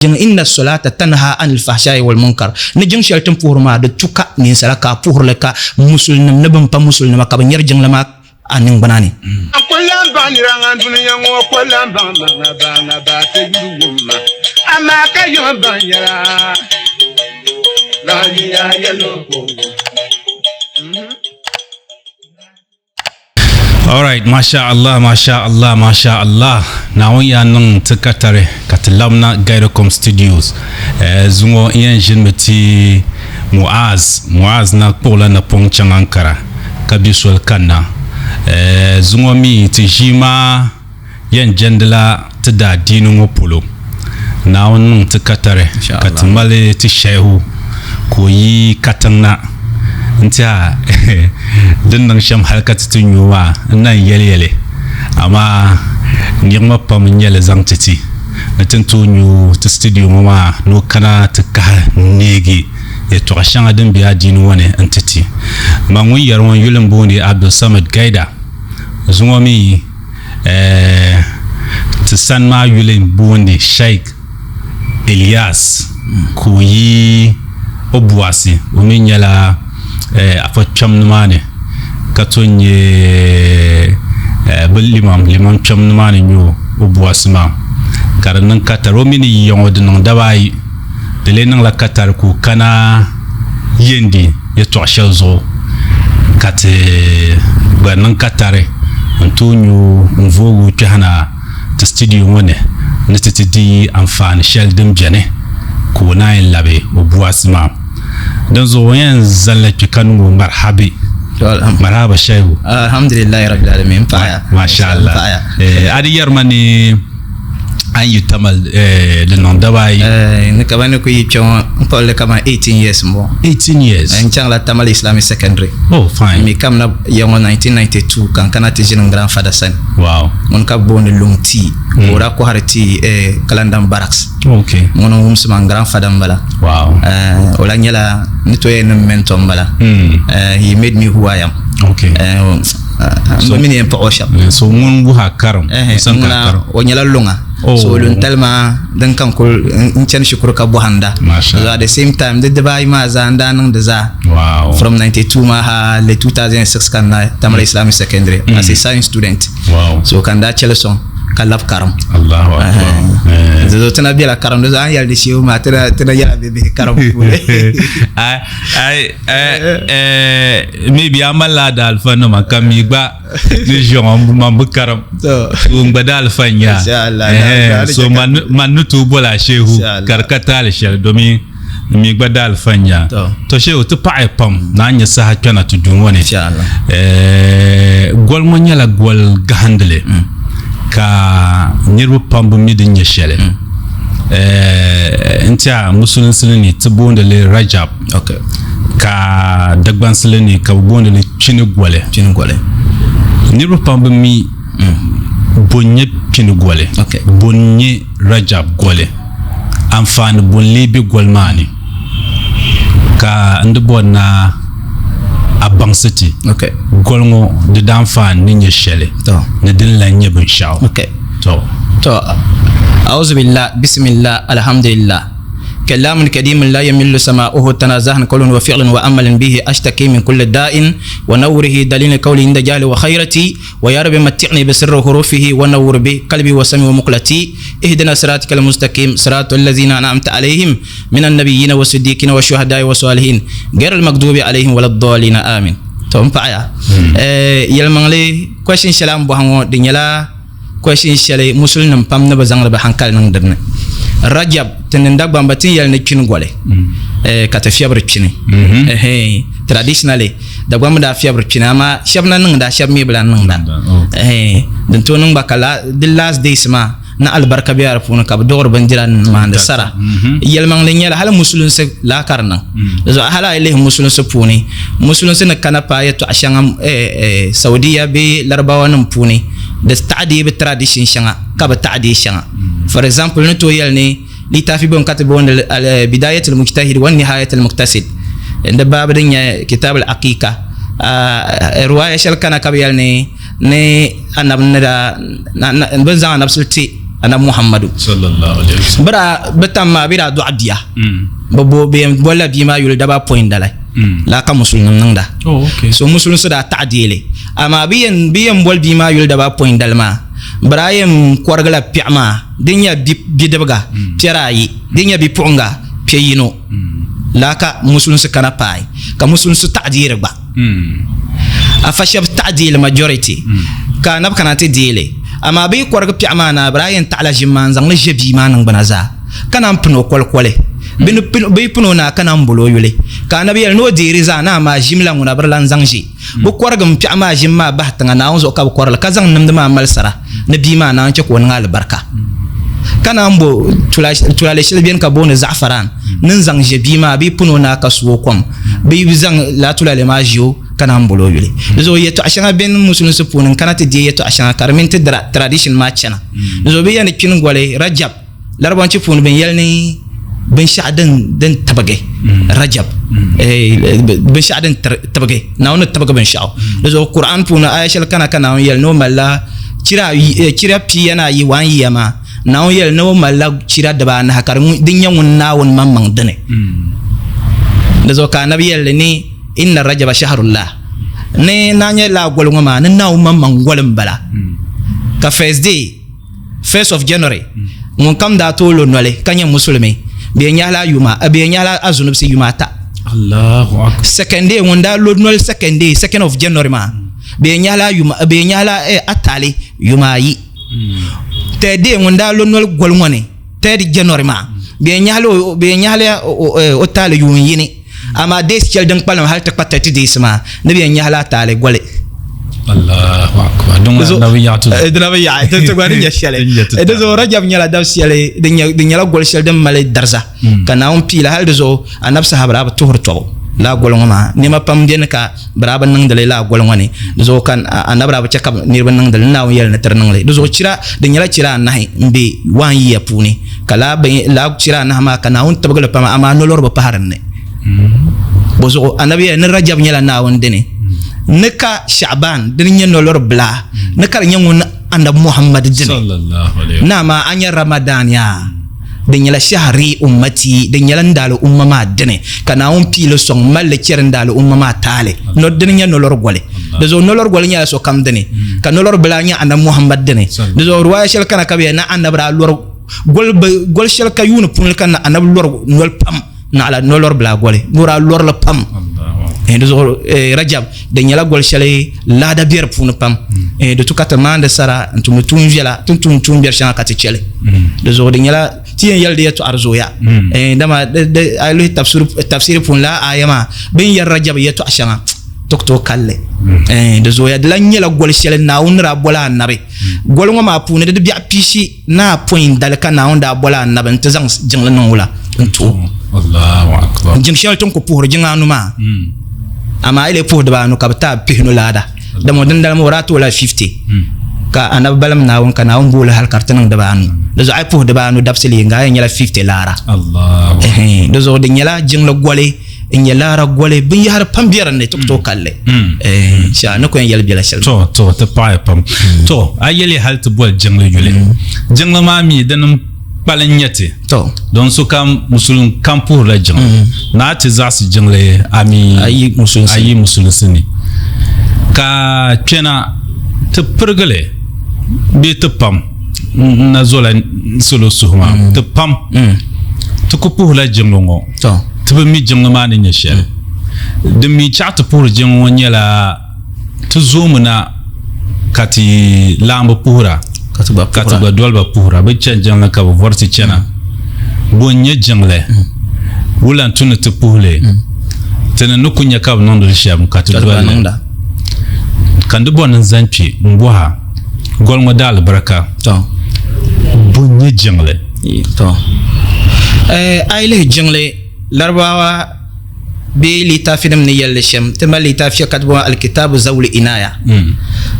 Jiŋ inna solata tanha anil fahshai wal munkar ni jiŋ shɛli tin puhiri maa di tu ka ninsala ka a puhiri li ka musulinima ni bin pa musulinima ka bi nyari jiŋli maa a niŋgbuna ni. N ku lan baŋ nira ŋan dunia ŋɔ ku lan baŋ ma ŋa ba ŋa ba ti yuli wum ma, amaa ka yiŋ baŋ yɛla lahiya yɛlo ko wum. Alright, masha Allah, masha Allah, masha Allah. Naawuni yaa niŋ ti katari ka ti labina Guidacom Studios. Eh, zuŋɔ n yɛn ʒinimi ti Muaz. Muaz na kpuɣila napɔŋ chaŋ Ankara ka be soli kanna. Eh, zuŋɔ mi ti ʒii maa yɛn jɛndila ti daadiini ŋɔ polo. Naawuni niŋ ti katari ka ti mali ti shɛihu ka o yi katiŋ na n-tiɛha din niŋ shɛm hali ka ti ti nyu maa n na n-yɛli yɛli, amaa niɣima pam n-nyɛ li zaŋ ti ti ni ti ni tooi nyu ti studio ŋɔ maa ni o kana ti kahi n-neegi yɛtɔɣa shɛŋa din be adiini ŋɔ ni n-ti ti. Man ŋun yɛri ŋɔ n yuli m-booni Abdulsamad Gaida. Zuŋɔ mi Ti sani maa yuli n-booni Sheikh Ilyas ka o yi Obuasi. O mi nyɛla afa kpɛm nimaani ka tom nyɛ bɛ limam. Limam kpɛm nimaani n-nyɛ o Obuasi maa ka di niŋ katari. O mi ni yiya ŋɔ di niŋ daba ayi. Di lee niŋla katari ka o kana yendi yɛtɔɣ shɛli zuɣu ka ti gba niŋ katari n-tooi nyu n-vooi o kpɛhina ti studio ŋɔ ni ni ti ti di anfaani shɛli din beni ka o naan labi o buasi maa. Dinzuɣu o yɛn zalila kpe ka niŋ o marhabi. Marhaba Shaibu. Alhamdulillahi rabbil alamin. Paɣaya. Masha Allah. A di yɛri ma ni a ni yi Tamale di niŋ daba ayi. Ni ka ni ku yi kpɛ ŋɔ n kpuɣili kamani 18 years n bɔŋɔ. 18 years. N chaŋla Tamale Islamic Secondary. Oh fine. N mi kamina ya ŋɔ 1992 ka n kana ti ʒini n grandfather sani. Wow. Ŋuni ka bɛ booni Luŋ tea ka o daa kɔhiri tea Kalandan Barracks. Okay. Ŋuni n wumsi ma n grandfather n bala. Wow. O lahi nyɛla ni tooi yɛli ni m mentor n bala. He made me who I am. Okay. So mi ni yɛn paɣi o shɛm. So ŋun wuhi a karim. Ŋuna o nyɛla luŋa. Oh. So luntali maa din ka n kuli n chani shikuru ka bɔhinda. Masha So at the same time di dibaayi maa zaa n daa niŋdi zaa. Wow. From 92 maa hali 2006 ka n na Tamale Islamic Secondary as a science student. Wow. So ka n daa chɛli sɔŋ ka labi karim. Allahu Akbar. Di zuɣu ti na bela karim di zuɣu a ni yɛli di shee maa ti na yɛla bibihi karim puuni. Ai ai maybe a malila a daalifa nima ka mi gba ni ʒiya ŋɔ man bi karim so n gba daalifa n nya so man ni tooi boli a shehu ka di ka taali shɛli domin mi gba daalifa n nya to shehu ti paɣaya pam ni a nya saha kpɛna ti duu ŋɔ ni goli ŋɔ nyɛla goli gahindili ka niriba pam bi mi din nyɛ shɛli n tiɛha musulinsili ni ti booni li Rajab Okay. Ka Dagbansili ni ka bɛ booni li Kpini goli. Kpini goli. Niriba pam bi mi bo n-nyɛ Kpini goli. Okay. Bo n-nyɛ Rajab goli. Anfaani bo n-lee be goli maa ni ka n di bɔri ni a baŋsi ti Okay. goli ŋɔ di daanfaani ni nyɛ shɛli To. ni din lan nyɛ binshɛɣu. Okay. To. To. Auzubillah, bismillah, alhamdulillah. كلام كريم لا يمل سماؤه تنازها قول وفعل وعمل به أشتكي من كل داء ونوره دليل قولي عند جهل وخيرتي ويا رب متعني بسر حروفه ونور به قلبي وسمي ومقلتي اهدنا صراطك المستقيم صراط الذين أنعمت عليهم من النبيين والصديقين والشهداء والصالحين غير المغضوب عليهم ولا الضالين آمين to n paɣaya yɛlimaŋli question shɛli a ni bɔhi ŋɔ di nyɛla Question shɛli musulinim pam ni bi zaŋdi bi hankali niŋ dinni. Rajab, ti ni Dagbamba ti ni yɛli ni kpini goli ka ti fiɛbiri kpini. Ɛhɛn, traditionally Dagbamba daa fiɛbiri kpini amaa shɛba na niŋda shɛba mi bi lahi niŋda. Ɛhɛn, din tooi niŋ gba ka di last days maa ni alibarika be a di puuni ka bi duɣiri bindira n-maandi sara. Yɛlimaŋli nyɛla hali musulinsi laa ka di niŋ. Di zuɣu hali a yi lihi musulinsi puuni, musulinsi ni kana paai yɛtɔɣa shɛŋa Saudiya bee Larabawa nim puuni di taɣi deei bi tradition shɛŋa ka bi taɣi deei shɛŋa. For example, ni tooi yɛli ni litaafi beni ka ti booni li Bidayatul Mujtahid wa Nihayatul Muqtasid di baabu din nyɛ Kitab al-Aqiqa. Riwaaya shɛli kana ka bi yɛli ni ni anabi ni daa bɛ ni zaŋ anabi suli ti. Anabi Muhammadu. Sallallahu alaihi wasallam. Bɛ daa bɛ tam maa bɛ daa dɔɣi bia. Bɛ bo bɛ yɛn bolila bia maa yuli daba pɔin dali. Laa ka musulinim niŋda. Oh, okay. So musulinsi daa taɣi deeli. Amaa bɛ yɛn bɛ yɛn boli bia maa yuli daba pɔin dali maa bɛ daa yɛn kɔrigila piɛɣu maa din nyɛ bidibiga piɛri ayi din nyɛ bipuɣinga piɛ yino. Laa ka musulinsi kana paai ka musulinsi taɣi deeri gba. Afa shɛba taɣi deeli majority ka anabi kana ti deeli amaa bɛ yi kɔrigi piɛɣu maa naai bɛ daa yɛn taɣila ʒim maa n-zaŋ li ʒe bia maa niŋgbuna zaa ka naan pini o kolikoli. Bɛ ni pini bɛ yi pini o naai ka naan boli o yuli ka anabi yɛli ni o deeri zaa ni amaa ʒim la ŋuna bɛ di lan zaŋ ʒe. Bɛ kɔrigimi piɛɣu maa ʒim maa bahi tiŋa Naawuni zuɣu ka bɛ kɔri li ka zaŋ nimdi maa mali sara ni bia maa naan chɛ ka o niŋ alibarika. Ka naan bo tulaale shɛli beni ka booni zaɣafaran ni n-zaŋ ʒe bia maa bɛ yi pini o naai ka su o kom bɛ yi zaŋ lala tulaale maa ʒe o ka naan boli o yuli. Di zuɣu yɛtɔɣa shɛŋa beni musulinsi puuni n-kana ti deei yɛtɔɣa shɛŋa ka di mini ti tradition maa chana. Di zuɣu bɛ yɛli ni kpini goli Rajab Larabanchi puuni bɛ ni yɛli ni binshɛɣu din tibigi Rajab binshɛɣu din tibigi Naawuni ni tibigi binshɛɣu. Di zuɣu Quran puuni aya shɛli kana ka Naawuni yɛli ni o malila chira pia ni ayi waan yiya maa Naawuni yɛli ni o malila chira dibaanahi ka di nyɛ ŋun Naawuni maŋmaŋ dini. Di zuɣu ka Anabi yɛli ni inna Rajaba shahrullah ni naa nyɛ lala goli ŋɔ maa ni Naawuni maŋmaŋ goli m-bala ka first day 1st of January ŋun kam daa tooi lo noli ka nyɛ musulimi bɛ yɛn nyahila yuma bɛ yɛn nyahila a zunubisi yuma ata. Allahu akbar. Second day ŋun daa lo noli second day 2nd of January maa bɛ yɛn nyahila yuma bɛ yɛn nyahila eh, a taali yuma ayi. Third day ŋun daa lo noli goli ŋɔ ni 3rd January maa bɛ yɛn nyahila o bɛ yɛn nyahila o taali yuun yini. Amaa days shɛli din kpalim hali ti kpa 30 days maa ni bɛ yɛn nyahila a taali goli. Allahu akbar. Din ŋuna na bi yaɣi ti zuɣu. Di na bi yaɣi ti gba di nyɛ shɛli. Di zuɣu Rajab nyɛla dab shɛli di nyɛla goli shɛli din mali dariza ka Naawuni piila hali di zuɣu anabi saha bɛ daa bi tuhiri tɔbu lala goli ŋɔ maa. Nɛma pam beni ka bɛ daa bi niŋdi li lala goli ŋɔ ni. Di zuɣu ka anabi daa bi chɛ ka niriba niŋdi li ni Naawuni yɛli ni ti di niŋ li. Di zuɣu chira di nyɛla chira anahi m-be waan yiya puuni. Ka lala chira anahi maa ka Naawuni tibigi li pam, amaa nolori bi pahi din ni. Bɔzuɣu Anabi yɛli ni Rajab nyɛla Naawuni dini, ni ka Sha'ban dini nyɛ nolori bila, ni ka di nyɛ ŋun Anabi Muhammad dini. Ni amaa a nya Ramadan yaa, di nyɛla shahri ummati, di nyɛla n daali umma maa dini, ka Naawuni pii li sɔŋ m-mali li chɛri n daali umma maa taali. Dini nyɛ nolori goli. Di zuɣu nolori goli nyɛla sokam dini, ka nolori bila nyɛ Anabi Muhammad dini. Di zuɣu riwaaya shɛli kana ka bɛ yɛli ni Anabi daa lɔri goli shɛli ka yuuni puuni ka Anabi lɔri noli pam naɣila nolori bila goli ni o daa lɔri li pam. Di zuɣu Rajab di nyɛla goli shɛli laada be di puuni pam. Di tu ka ti maandi sara n-tumdi tuun viɛla, ti ni tum tuun biɛri shɛŋa ka ti chɛ li. Di zuɣu di nyɛla ti yɛn yɛli di yɛtɔɣa di zooya. Dama a yi lihi tafsiri puuni lala aaya maa bɛ ni yɛri Rajab yɛtɔɣa shɛŋa ti ku tooi kali li. Di zooya di lan nyɛla goli shɛli Naawuni ni daa boli anabi. Goli ŋɔ maa puuni di di biɛɣu pishi ni apɔin dali ka Naawuni daa boli anabi nti zaŋ jiŋli niŋ o la n-ti o. Jiŋ shɛli ti ni ku puhiri jiŋ anu maa, amaa a yi lee puhi dibaanu ka bɛ ti a pihinu laada. Dama dindali maa o daa ti o la 50 ka anabi balim Naawuni ka Naawuni booli hali ka di ti niŋ dibaanu. Di zuɣu a yi puhi dibaanu dabisili yinga a yɛn nyɛla 50 laara. Di zuɣu di nyɛla jiŋli goli. N nyɛ laara goli binyahari pam be din ni ti ku tooi kalli insha ni ku yɛn yɛli biɛla shɛli. To to ti paɣiya pam. To a yɛli hali ti boli jiŋli yuli. Jiŋli maa mi dini n-kpali n-nyɛ ti. To. Don sokam musulin kam puhirila jiŋli. Naa ti zaɣisi jiŋli a mi A yi musulinsi. A yi musulinsi ni. Ka kpɛna ti pirigili bee ti pam n na zola salo suhu maa ti pam ti ku puhirila jiŋli ŋɔ. To. Ti bi mi jiŋli maa ni nyɛ shɛli. Din mi chaɣ ti puhiri jiŋli ŋɔ nyɛla ti zoomi na ka ti laamba puhira, ka ti gba doli ba puhira. Bɛ chani jiŋli ka bɛ vɔri ti chana. Bɔ n-nyɛ jiŋli? Wula n-tu ni ti puhi li? Ti ni ni ku nya ka bɛ niŋdi li shɛm ka ti doli li. Ka n di bɔri ni n zani kpe m-bɔha goli ŋɔ daalibarika, bɔ n-nyɛ jiŋli? To a yi lihi jiŋli Larabawa bee litaafinim ni yɛli li shɛm, ti mali litaafiya ka ti bɔŋɔ Alkitaabu Zawul Inaya.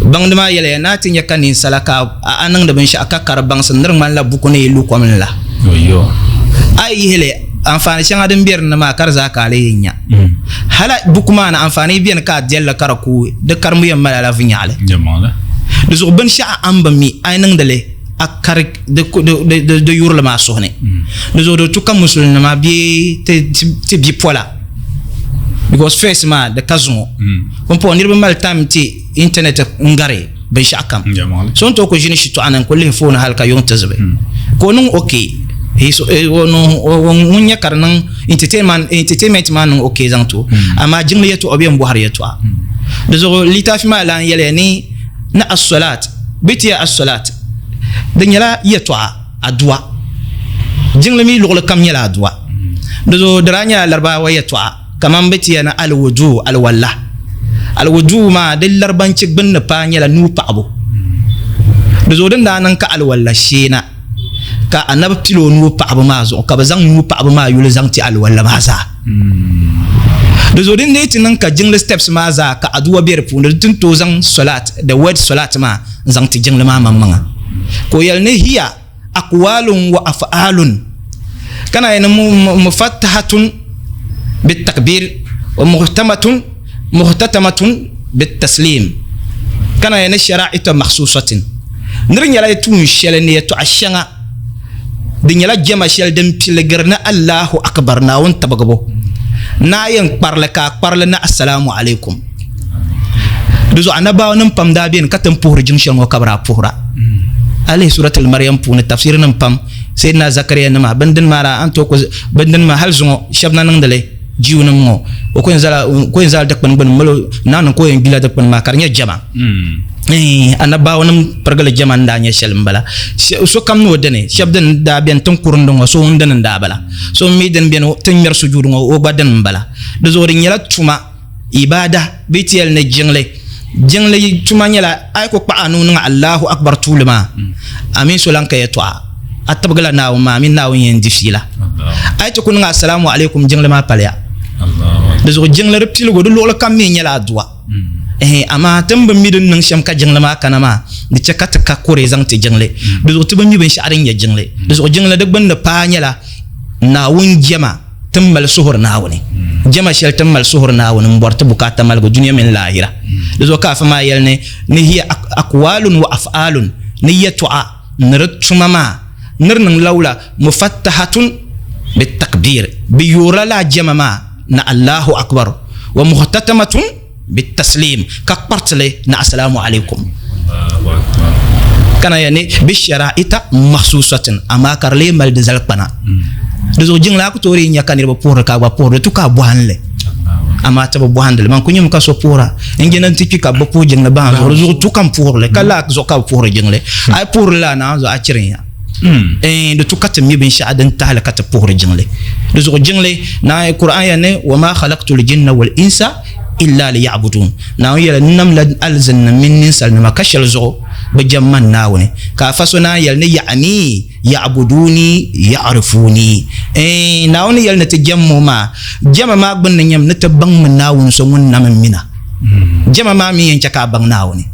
Baŋdi maa yɛliya ni a ti nya ka ninsala ka a niŋdi binshɛɣu ka kari baŋsim ni di ŋmanila buku ni yi lu kom ni la. A yi yihi li, anfaani shɛŋa din be din ni maa ka di zaa ka a lee yɛn nya. Hal buku maa ni anfaani yi beni ka a dɛli li ka di kuui, di karimbu yɛn mali a la vinyɛɣili. Di zuɣu binshɛɣu a ni bi mi, a yi niŋdi li. a kari di yurili maa suhu ni. Di zuɣu di tu ka musulinima bee ti bipola because first maa di ka zuŋɔ. Pumpɔŋɔ niriba mali time ti internet n gari binshɛɣu kam. So n tooi ku ʒini shitɔɣu ni n ku lihi phone hali ka yuŋ ti zibi ka o niŋ okay. Ŋun nya ka di niŋ entertainment maa niŋ okay zaŋ ti o amaa jiŋli yɛltɔɣa o bɛ n bɔhiri yɛltɔɣa. Di zuɣu litaafi maa lan yɛliya ni ni as-salat bɛ ti ya as-salat di nyɛla yɛltɔɣa adua. Jiŋli mi luɣili kam nyɛla adua. Di zuɣu di daa nyɛla Laribawa yɛltɔɣa kamani bɛ ti ya ni al-wudu alwala. Al-wudu maa di Laribanchi gbunni paai nyɛla nuu paɣibu. Di zuɣu din daa niŋ ka alwala sheena ka Anabi pili o nuu paɣibu maa zuɣu ka bɛ zaŋ nuu paɣibu maa yuli zaŋ ti alwala maa zaa. Di zuɣu din dii ti niŋ ka jiŋli steps maa zaa ka aduwa be di puuni di ti ni tooi zaŋ solat, the word solat maa n zaŋ ti jiŋli maa maŋmaŋa. Ka o yɛli ni hiya aqwalun wa af'alun ka na yɛli ni mufattahatun bitakbir wa muhtamatun muhtatamatun bitaslim ka na yɛli ni shara'ita makhsusatin ni di nyɛla tuun shɛli ni yɛtɔɣa shɛŋa Di nyɛla jɛma shɛli din piligiri ni Allahu Akbar, Naawuni tibigibu. Naa yɛn kparili ka a kparili ni Assalamu alaikum. Di zuɣu anabaawanim pam daa beni ka ti ni puhiri jiŋ shɛli ŋɔ ka bɛ daa puhira. A lihi Suratul Maryam puuni tafsiirinim pam, Sayyidina Zakaria nima, bindini maa daa a ni tooi ku bindini maa hali zuŋɔ shɛba na niŋdi li Jiwnim ŋɔ o ku yɛn zala ku yɛn zala dikpuni gbuni m-mali o naa niŋ ka o yɛn gbila dikpuni maa ka di nyɛ jɛma. Anabaawanim pirigili jɛma n-daa nyɛ shɛli m-bala. Sokam ni o dini, shɛba dini daa beni tiŋ kurindi ŋɔ, so ŋun dini n-daa bala. So mi dini beni ti ŋmɛri sujuudu ŋɔ, o gba dini m-bala. Di zuɣu di nyɛla tuma, ibaada, bɛ ti yɛli ni jiŋli. Jiŋli tuma nyɛla a yi ku kpaɣi a nuu niŋ Allahu Akbar tuuli maa, a mini so lan ka yɛtɔɣa, a tibigila Naawuni maa, a mini Naawuni yɛn di fiila. A yi ti ku niŋ Assalamu alaikum jiŋli maa paliya. Di zuɣu jiŋli di piligu di luɣili kam mi nyɛla adua. Ɛhɛn, amaa ti ni bi mi di ni niŋ shɛm ka jiŋli maa kana maa, di chɛ ka ti ka kore zaŋ ti jiŋli. Di zuɣu ti bi mi binshɛɣu din nyɛ jiŋli. Di zuɣu jiŋli di gbunni paai nyɛla Naawuni jɛma ti ni mali suhuri Naawuni. Jɛma shɛli ti ni mali suhuri Naawuni m-bɔri ti bukaata maligu dunia mini laahira. Di zuɣu ka afa maa yɛli ni, ni hiya akwaalun wa af'aalun, ni yɛtɔɣa ni di tuma maa ni di niŋ lawula mufattahatun bitakbiir, bɛ yoorila lala jɛma maa ni Allahu Akbar, wa muhtatamatun bitaslim, ka kpariti li ni Assalamu alaikum. Kana ya ni bi shara'ita makhsusatin, amaa ka di lee mali di zalikpana. Di zuɣu jiŋli a ku tooi dii nya ka niriba puhiri ka a gba puhiri, di tu ka a bɔhim li. Amaa ti bi bɔhindi li. Man ku nyami ka so puhira n-je ni nti kpi ka bɛ bi puhi jiŋli bahi zuɣu. Di zuɣu tu ka m puhiri li, ka lala zuɣu ka bɛ puhiri jiŋli. A yi puhiri li a naan zuɣu a chirinya. Ɛɛn, di tu ka ti mi binshɛɣu din tahili ka ti puhiri jiŋli. Di zuɣu jiŋli, Naawuni Kur'an yɛli ni, Wa maa khalaqtul jinna wal insa illa liya'budun. Naawuni yɛli, N namla alizinnim mini ninsalinima ka shɛli zuɣu bɛ jɛm man Naawuni. Ka afa so naan yɛli ni, Ya'ni ya'buduni ya'rifuni. Ɛɛn, Naawuni yɛli ni ti jɛm o maa, jɛma maa gbunni nyɛmi ni ti baŋmi Naawuni so ŋun nam m mina. Jɛma maa mi yɛn chɛ ka a baŋ Naawuni.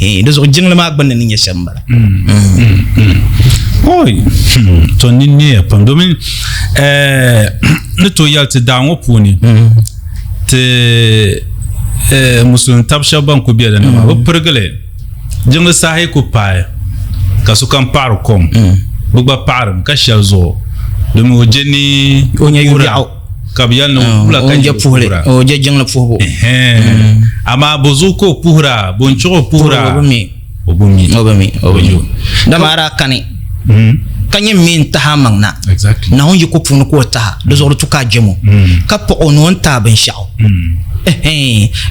Di zuɣu jiŋli maa gbunni ni nyɛ shɛm m-bala. Oi, to ni neeya pam domin ni tooi yɛli ti daa ŋɔ puuni ti musulin tab shɛba ban ku be dinni maa bɛ pirigili jiŋli saha yi ku paai ka sokam paɣiri kom bɛ gba paɣirimi ka shɛli zuɣu domin o je ni o nya yubiɛɣu ka bɛ yɛli ni wula ka o je puhili o je jiŋli puhibu amaa bɔ zuɣu ka o puhira bɔ n-chuɣu o puhira o bi mi o bi mi o bi mi o bi mi dama a daa kani ka nyɛ mi n-tahi a maŋ na Naawuni yiko puuni ka o taha di zuɣu di tu ka a jɛm o ka paɣ o ni o ni ti a binshɛɣu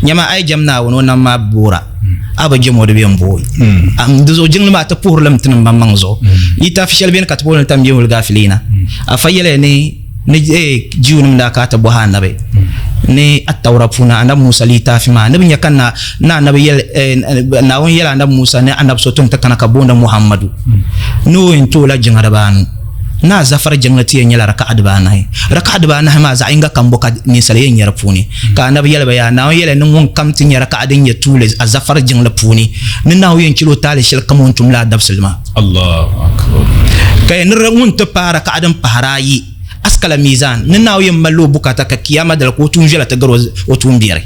nyama a yi jɛm Naawuni o nam maa boora a bi jɛm o di bɛ n-booi di zuɣu jiŋli maa ti puhirili mi tinim maŋmaŋ zuɣu litaafi shɛli beni ka ti booni li Tambihul Gaafiliina afa yɛliya ni Ni Jiwnim daa kana ti bɔhi Anabi ni Attaura puuni Anabi Musa litaafi maa, ni bɛ nya ka ni Anabi yɛli, Naawuni yɛli Anabi Musa ni Anabi so ti ni ti kana ka booni Muhammadu, ni o yɛn ti o la jiŋa dibaanu, ni a zafari jiŋli ti yɛn nyɛla raka'a dibaanahi. Raka'a dibaanahi maa zaɣ yinga kam bo ka ninsala yɛn nya di puuni. Ka Anabi yɛli ba, Yaa Naawuni yɛliya ni ŋun kam ti nya raka'a din nyɛ tuuli a zafari jiŋli puuni, ni Naawuni yɛn chɛl o taali shɛli kam o ni tum lala dabisili maa. Ka yɛn ni ŋun ti paai raka'a din pahiri ayi, askala mizan, ni Naawuni yɛn mali o bukata ka kiyama dali ka o tuun viɛla ti gari o tuun biɛri.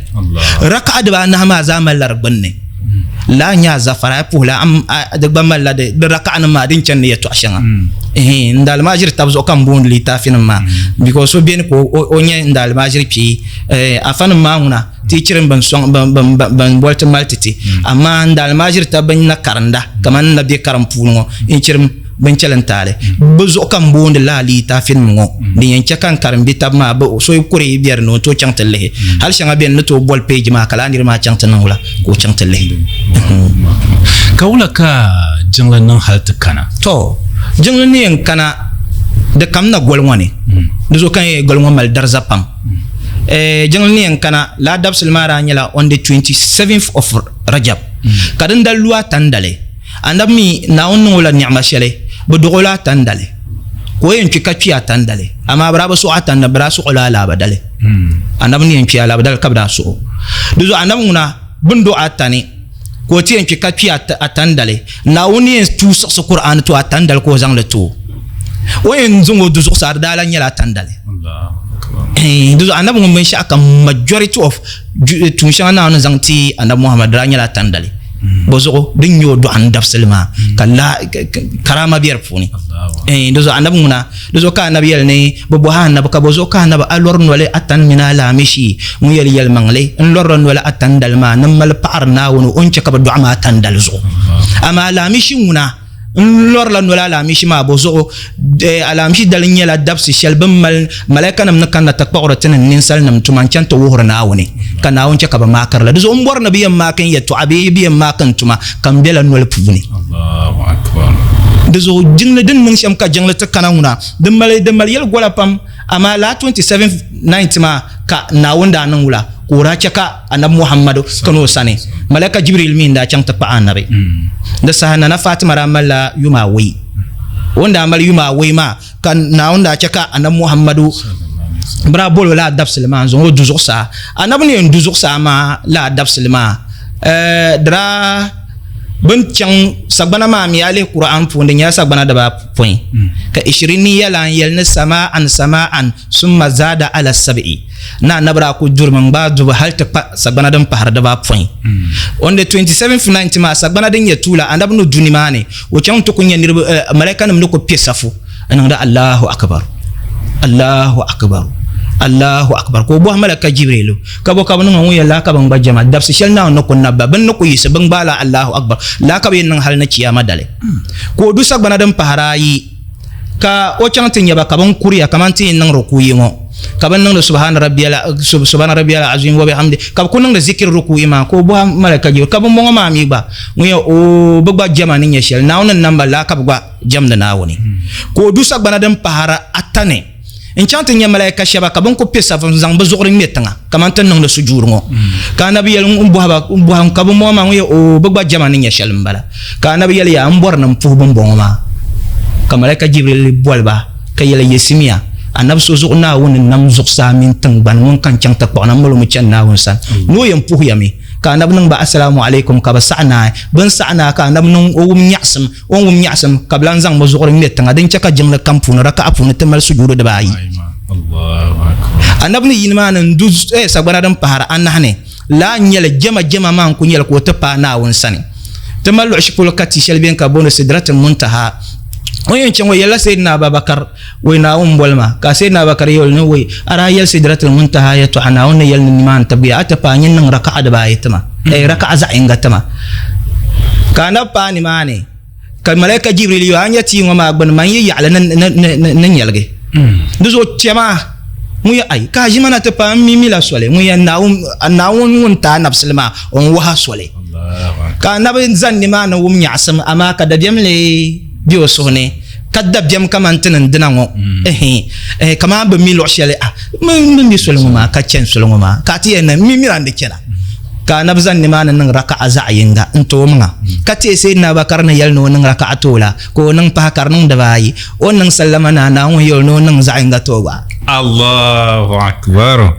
Raka'a dibaanahi maa zaa malila di gbunni. Laa n-nyɛ a zafara, a yi puhi la, di gba malila di raka'anim maa din chani ni yɛtɔɣ shɛŋa. N daalmaajiri tab zuɣu ka m booni litaafinim maa because so beni ka o nyɛ n daalmaajiri kpee. Afanim maa ŋuna ti chirim bin sɔŋ ban boli ti mali ti ti. Amaa n daalmaajiri tab bin na karinda kamani n na be karim puuni ŋɔ n chirim bin chɛli n taali. Bɛ zuɣu ka m booni lala litaafinim ŋɔ din yɛn chɛ ka n karim bɛ tab maa so yi kuri yi be di ni o ni tooi chaŋ ti lihi. Hali shɛŋa beni n ni tooi boli peeji maa ka lala niriba maa chaŋ ti niŋ wula ka o chaŋ ti lihi. Ka wula ka jiŋli niŋ hali ti kana? Tɔ! Jiŋli ni yɛn kana di kamina goli ŋɔ ni. Di zuɣu ka n yɛli goli ŋɔ mali dariza pam. Jiŋli ni yɛn kana lala dabisili maa daa nyɛla on the 27th of Rajab ka din dali lu Atandali. Anabi mi Naawuni niŋ o la ni'ima shɛli, bɛ dɔɣ o la Atandali, ka o yɛn kpi ka kpi Atandali, amaa bɛ daa bi suɣi Atandali, bɛ daa suɣi o la Alaabadali. Anabi ni yɛn kpi Alaabadali ka bɛ daa suɣi o. Di zuɣu Anabi ŋuna bɛ ni dɔɣi Atani, ka o ti yɛn kpi ka kpi Atandali, Naawuni ni yɛn tuui siɣisi Kur'aani ti o Atandali ka o zaŋ li ti o. O yɛn zaŋ o du zuɣusaa di daa lahi nyɛla Atandali. Di zuɣu Anabi ŋun binshɛɣu kam majority of tuun shɛŋa Naawuni ni zaŋ ti Anabi Muhammad di daa nyɛla Atandali. Bɔ zuɣu din nyɛ o dɔɣim dabisili maa ka karaama be di puuni. Di zuɣu anabi ŋuna, di zuɣu ka anabi yɛli ni bɛ bɔhi anabi ka bɔ zuɣu ka anabi a lɔri noli Atan mini Alaamishi? Ŋun yɛli yɛlimaŋli, n lɔrila noli Atan dali maa ni m mali paɣiri Naawuni o ni chɛ ka bɛ dɔɣi ma Atan dali zuɣu. Amaa Alaamishi ŋuna, N lɔrila noli alaamishi maa, bɔzuɣu alaamishi dali nyɛla dabisi shɛli bɛ ni mali malaikanim ni kanna ti kpuɣiri ti ni ninsalinim tuma n-chani ti wuhiri Naawuni, ka Naawuni chɛ ka bɛ maakiri li. Di zuɣu m bɔri ni bɛ yɛn maaki n yɛtɔɣa bee bɛ yɛn maaki n tuma ka m bela noli puuni. Di zuɣu jiŋli din niŋ shɛm ka jiŋli ti kana ŋuna, di mali di mali yɛligola pam, amaa lala 27 night maa ka Naawuni daa niŋ wula ka o daa chɛ ka Anabi Muhammadu kana o sani, Malaika Jibril mi n-daa chaŋ ti kpaɣi Anabi. Di saha Nana Fatima daa malila yuma awoi. O ni daa mali yuma awoi maa ka Naawuni daa chɛ ka Anabi Muhammadu bɛ daa boli o lala dabisili maa n-zaŋ o du zuɣusaa. Anabi ni yɛn du zuɣusaa maa lala dabisili maa, di daa bɛ ni chaŋ sagbana maa mi a lihi Kur'an puuni di nyɛla sagbana dibaapɔin ka Ishiriniya lan yɛli ni sama'an sama'an summa zaada ala sab'i. Ni anabi daa kuli durimi n-gbaai dubu hali ti kpa sagbana din pahiri dibaapɔin. On the 27th night maa, sagbana din nyɛ tuula, anabi ni du nimaani, o chaŋ nti kuli nya niriba, malaikanim ni kuli pe safu n-niŋdi Allahu Akbar, Allahu Akbar, Allahu Akbar. Ka o bɔhi Malaka Jibrilu, Ka bɔ ka bɛ niŋ a? Ŋun yɛli, Laa ka bɛ ni gba jɛma, dabisi shɛli Naawuni ni ku nabi ba, bɛ ni ku yiɣisi bɛ ni gbaai la Allahu Akbar, laa ka bɛ yɛn niŋ hali ni Chiyaama dali. Ka o du sagbana din pahiri ayi. Ka o chaŋ ti nya ba ka bɛ ni kuriya kaman ti yi niŋ rukuyi ŋɔ, ka bɛ ni niŋdi subhana rabbiyal subhana rabbiyal azim wa bihamdi, ka bɛ ku niŋdi zikiri rukuyi maa, ka o bɔhi malaika Jibril, ka bɛmbɔŋɔ maa mi gba? Ŋun yɛli, Oo, bɛ gba jɛma ni nyɛ shɛli, Naawuni ni nam ba laa ka bɛ gba jɛmdi Naawuni. Ka o du sagbana din pahiri ata ni n-chaŋ ti nya malaika shɛba ka bɛ ni ku pe safu n-zaŋ bɛ zuɣuri ŋme tiŋa kaman ti ni niŋdi sujuuri ŋɔ. Ka Anabi yɛli, M bɔhi ba, m bɔhi ka bɛmbɔŋɔ maa? Ŋun yɛli, Oo, bɛ gba jɛma ni nyɛ shɛli m-bala. Ka Anabi yɛli, Yaa m bɔri ni m puhi bɛmbɔŋɔ maa. Ka Malaika Jibril boli ba ka yɛli, Yiɣisimiya, Anabi so zuɣu Naawuni ni nam zuɣusaa mini tiŋgbani ŋun ka n-chaŋ ti kpuɣi na m-mali o mi chani Naawuni sani ni o yɛn puhi ya mi. Ka Anabi niŋ ba, Assalamu alaikum, ka bɛ saɣi naai. Bɛ ni saɣi naai ka Anabi niŋ o wum nyaɣisim. O ni wum nyaɣisim, ka bɛ lan zaŋ bɛ zuɣuri ŋme tiŋa, din chɛ ka jiŋli kam puuni, raka'a puuni, ti mali sujuudu dibaayi. Anabi ni yi nimaani n-du sagbana din pahiri anahi ni, lala n-nyɛ li, jɛma jɛma maa n-kul nyɛli ka o ti paai Naawuni sani. Ti mali luɣ shɛli polo ka tia shɛli beni ka bɛ booni Sidratul Muntaha. O ni yɛn chaŋ o yɛlila Sayyidina Abubakar, Wei Naawuni m-boli ma. Ka Sayyidina Abubakar yɛl o ni, Wei, a daa yɛli Sidratul Muntaha yɛtɔɣa Naawuni ni yɛli ni nimaani tibigi a ti paai nyin niŋ raka'a dibaayi ti ma, raka'a zaɣ yiŋga ti ma. Ka Anabi paai nimaani, ka Malaika Jibril yɛl o, A nya tia ŋɔ maa gbuni, man yi yaɣili ni nyɛligi. Di zuɣu chɛ ma ŋun yɛn ai, ka a ʒi ma na ti paai m mi mila soli, ŋun yɛn Naawuni ŋun ti a nabisili maa, o ni wuhi a soli. Ka Anabi zani nimaani wum nyaɣisim, amaa ka dabiɛm lee be o suhu ni. Ka dabiɛm kaman ti ni dina ŋɔ, ɛhɛn, kaman bɛ mi luɣ shɛli, a mi mi soli ŋɔ maa, ka chani soli ŋɔ maa, ka a ti yɛn na, m mi miri a ni di chana. Ka Anabi zani nimaani niŋ raka'a zaɣ yiŋga n-ti o maŋa, ka teei Sayyidina Abubakar ni yɛli ni o niŋ raka'a ti o la, ka o niŋ pahi ka di niŋ dibaayi. O ni niŋ sallama ni a Naawuni yɛl o ni o niŋ zaɣ yiŋga ti o gba. Allahu Akbar.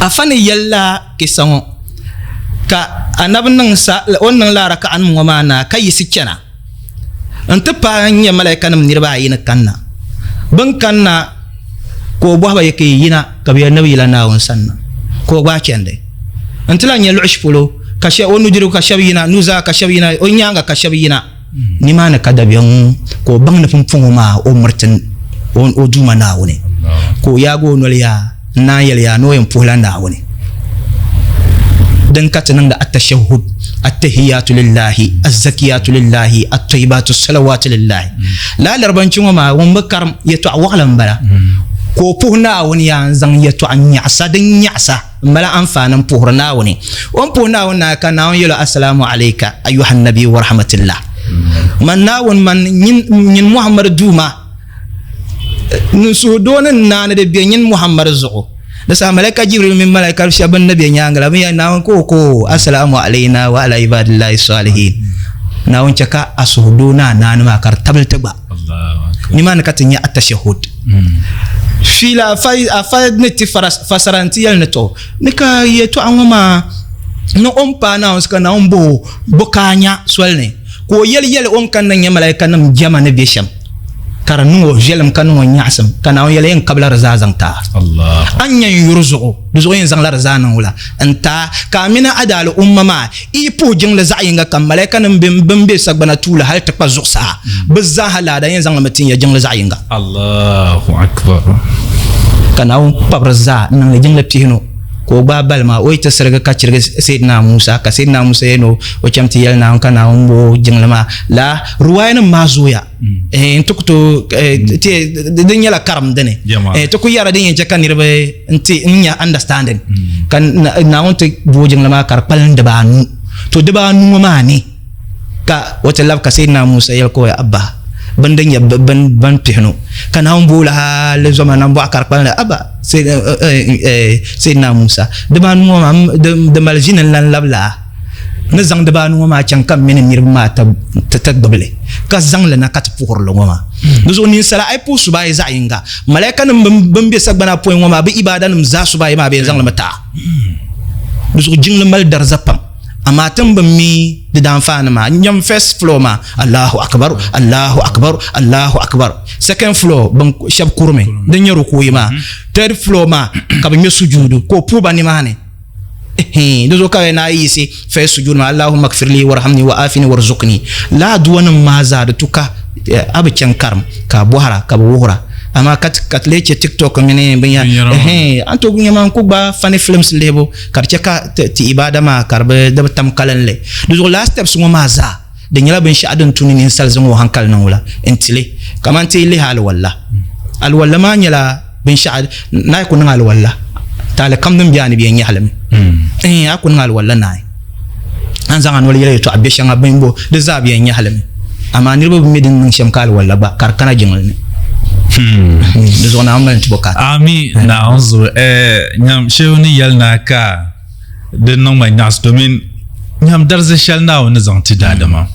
Afa ni yɛli la kisa ŋɔ, ka Anabi niŋ o ni niŋ la raka'anim ŋɔ maa naai ka yiɣisi chana. N-ti paai n-nya malaikanim niriba ayi ni kanna. Bɛ ni kanna ka o bɔhi ba yi ka yi yina, ka bɛ yɛli ni bɛ yila Naawuni sani na, ka o gbaai chandi. N-ti lahi nya luɣushɛli polo ka shɛba o nudirigu ka shɛba yina nuzaa ka shɛba yina o nyaaŋa ka shɛba yina nimaani ka dabiɛm ka o baŋ ni pumpɔŋɔ maa o miriti o Duuma Naawuni ka o yaagi o noli yaa n-naan yɛli yaa ni o yɛn puhila Naawuni. Din ka ti niŋdi at-tashahhud, at-tahiyyatu lillahi, az-zakiyatu lillahi, at-tayyibatu as-salawatu lillahi. Lala laribanchi ŋɔ maa ŋun bi karim yɛtɔɣ waɣila m-bala ka o puhi Naawuni yaa n-zaŋ yɛtɔɣ nyaɣisa din nyaɣisa m-mali anfaani m-puhiri Naawuni. O ni puhi Naawuni naai ka Naawuni yɛl o, Assalamu alayka ayyuhan nabiyyu wa rahmatillah. Man Naawuni man nyin Muhammad Duuma, n suhudoo ni n naani di be nyin Muhammad zuɣu. Di saha Malaika Jibril mini Malaika shɛba bɛn na be nyaaŋa la bɛ yɛli Naawuni ka o ka o, Assalamu alayna wa ala ibadillahi salihin. Naawuni chɛ ka a suhudoo ni a naani maa ka di tabili ti gba. Nimaani ka ti nya at-tashahhud. Fiila afa ni ti fasara nti yɛli ni tɔ, ni ka yɛtɔɣa ŋɔ maa ni o ni paai Naawuni ka Naawuni bɔh o, Bɔ ka a nya soli ni? Ka o yɛli yɛli o ni kanna nya malaikanim jɛma ni be shɛm, ka di niŋ o viɛlim ka niŋ o nyaɣisim, ka Naawuni yɛli, Yɛn kabila di zaa zaŋ ti a. A ni nya n yuri zuɣu, di zuɣu yɛn zaŋla di zaa niŋ wula n-ti a, ka a mini a daali umma maa yi puhi jiŋli zaɣ yiŋga kam, malaikanim bɛn be sagbana tuuli hal ti kpa zuɣusaa, bɛ zaaha laada yɛn zaŋlimi tin ya jiŋli zaɣ yiŋga. Ka Naawuni kpabiri zaa n-niŋ li jiŋli pihinu. Ka o gbaai bali maa, o yi ti sirigi ka chirigi Sayyidina Musa, ka Sayyidina Musa yɛli ni o cham ti yɛli Naawuni ka Naawuni bo o jiŋli maa. Lala riwaayanim maa zooya. N ti ku tooi ti di nyɛla karim dini. Ti ku yɛra din yɛn chɛ ka niriba n-ti n-nya understanding. Ka Naawuni ti bo o jiŋli maa ka di kpalim dibaanu. To dibaanu ŋɔ maa ni ka o ti labi ka Sayyidina Musa yɛli ka o abba bini din nyɛ bini pihinu ka Naawuni bo o li hali zoma nambɔɣu ka di kpalim abba Sayyidina Musa dibaanu ŋɔ maa di mali ʒini n-lan labi laa ni zaŋ dibaanu ŋɔ maa chaŋ ka m mini n niriba maa ti gbubi li ka zaŋ li na ka ti puhiri li ŋɔ maa. Di zuɣu ninsala a yi puhi subayi zaɣ yiŋga, malaikanim bɛn be sagbana pɔi ŋɔ maa bɛ ibaadanim zaa subayi maa bɛ yɛn zaŋ li mi ti a. Di zuɣu jiŋli mali dariza pam. Amaa ti ni bi mi di daanfaani maa. Nyam first floor maa, Allahu Akbar, Allahu Akbar, Allahu Akbar. Second floor, bin shɛba kurimi, din nyɛ rukuuyi maa. Third floor maa, ka bɛ ŋme sujuudu, ka o puhi ba nimaani. Di zuɣu ka bɛ naai yiɣisi first sujuudu maa, Allahumma gfirli warhamni wa afini warzuqni. Lala aduanim maa zaa di tu ka a bi chaŋ karim ka a bɔhira ka bɛ wuhira. Amaa ka ti lee chɛ TikTok mini binyɛra. A ni tooi nya maa n-ku gbaai funny films lihibu. Ka di chɛ ka ti ibaada maa ka di bi tam kalinli. Di zuɣu lala steps ŋɔ maa zaa di nyɛla binshɛɣu din tu ni ninsal zaŋ o hankali niŋ o la n-ti li. Kamani ti yi lihi aliwalla, aliwalla maa nyɛla binshɛɣu ni a yi ku niŋ aliwalla taali kam din be a ni bɛ yɛn nyahi li mi. Ɛɛn, a ku niŋ aliwalla naai, a ni zaŋ a noli yɛli yɛtɔɣa bɛ shɛŋa bini bo di zaa bɛ yɛn nyahi li mi. Amaa niriba bi mi di ni niŋ shɛm ka aliwalla gba ka di kana jiŋli ni. Di zuɣu Naawuni mali n-ti bo kaata. Ami Naawuni zuɣu nyam shehu ni yɛli na ka di niŋ ma nyaɣisi domin nyam dariza shɛli Naawuni ni zaŋ ti daadama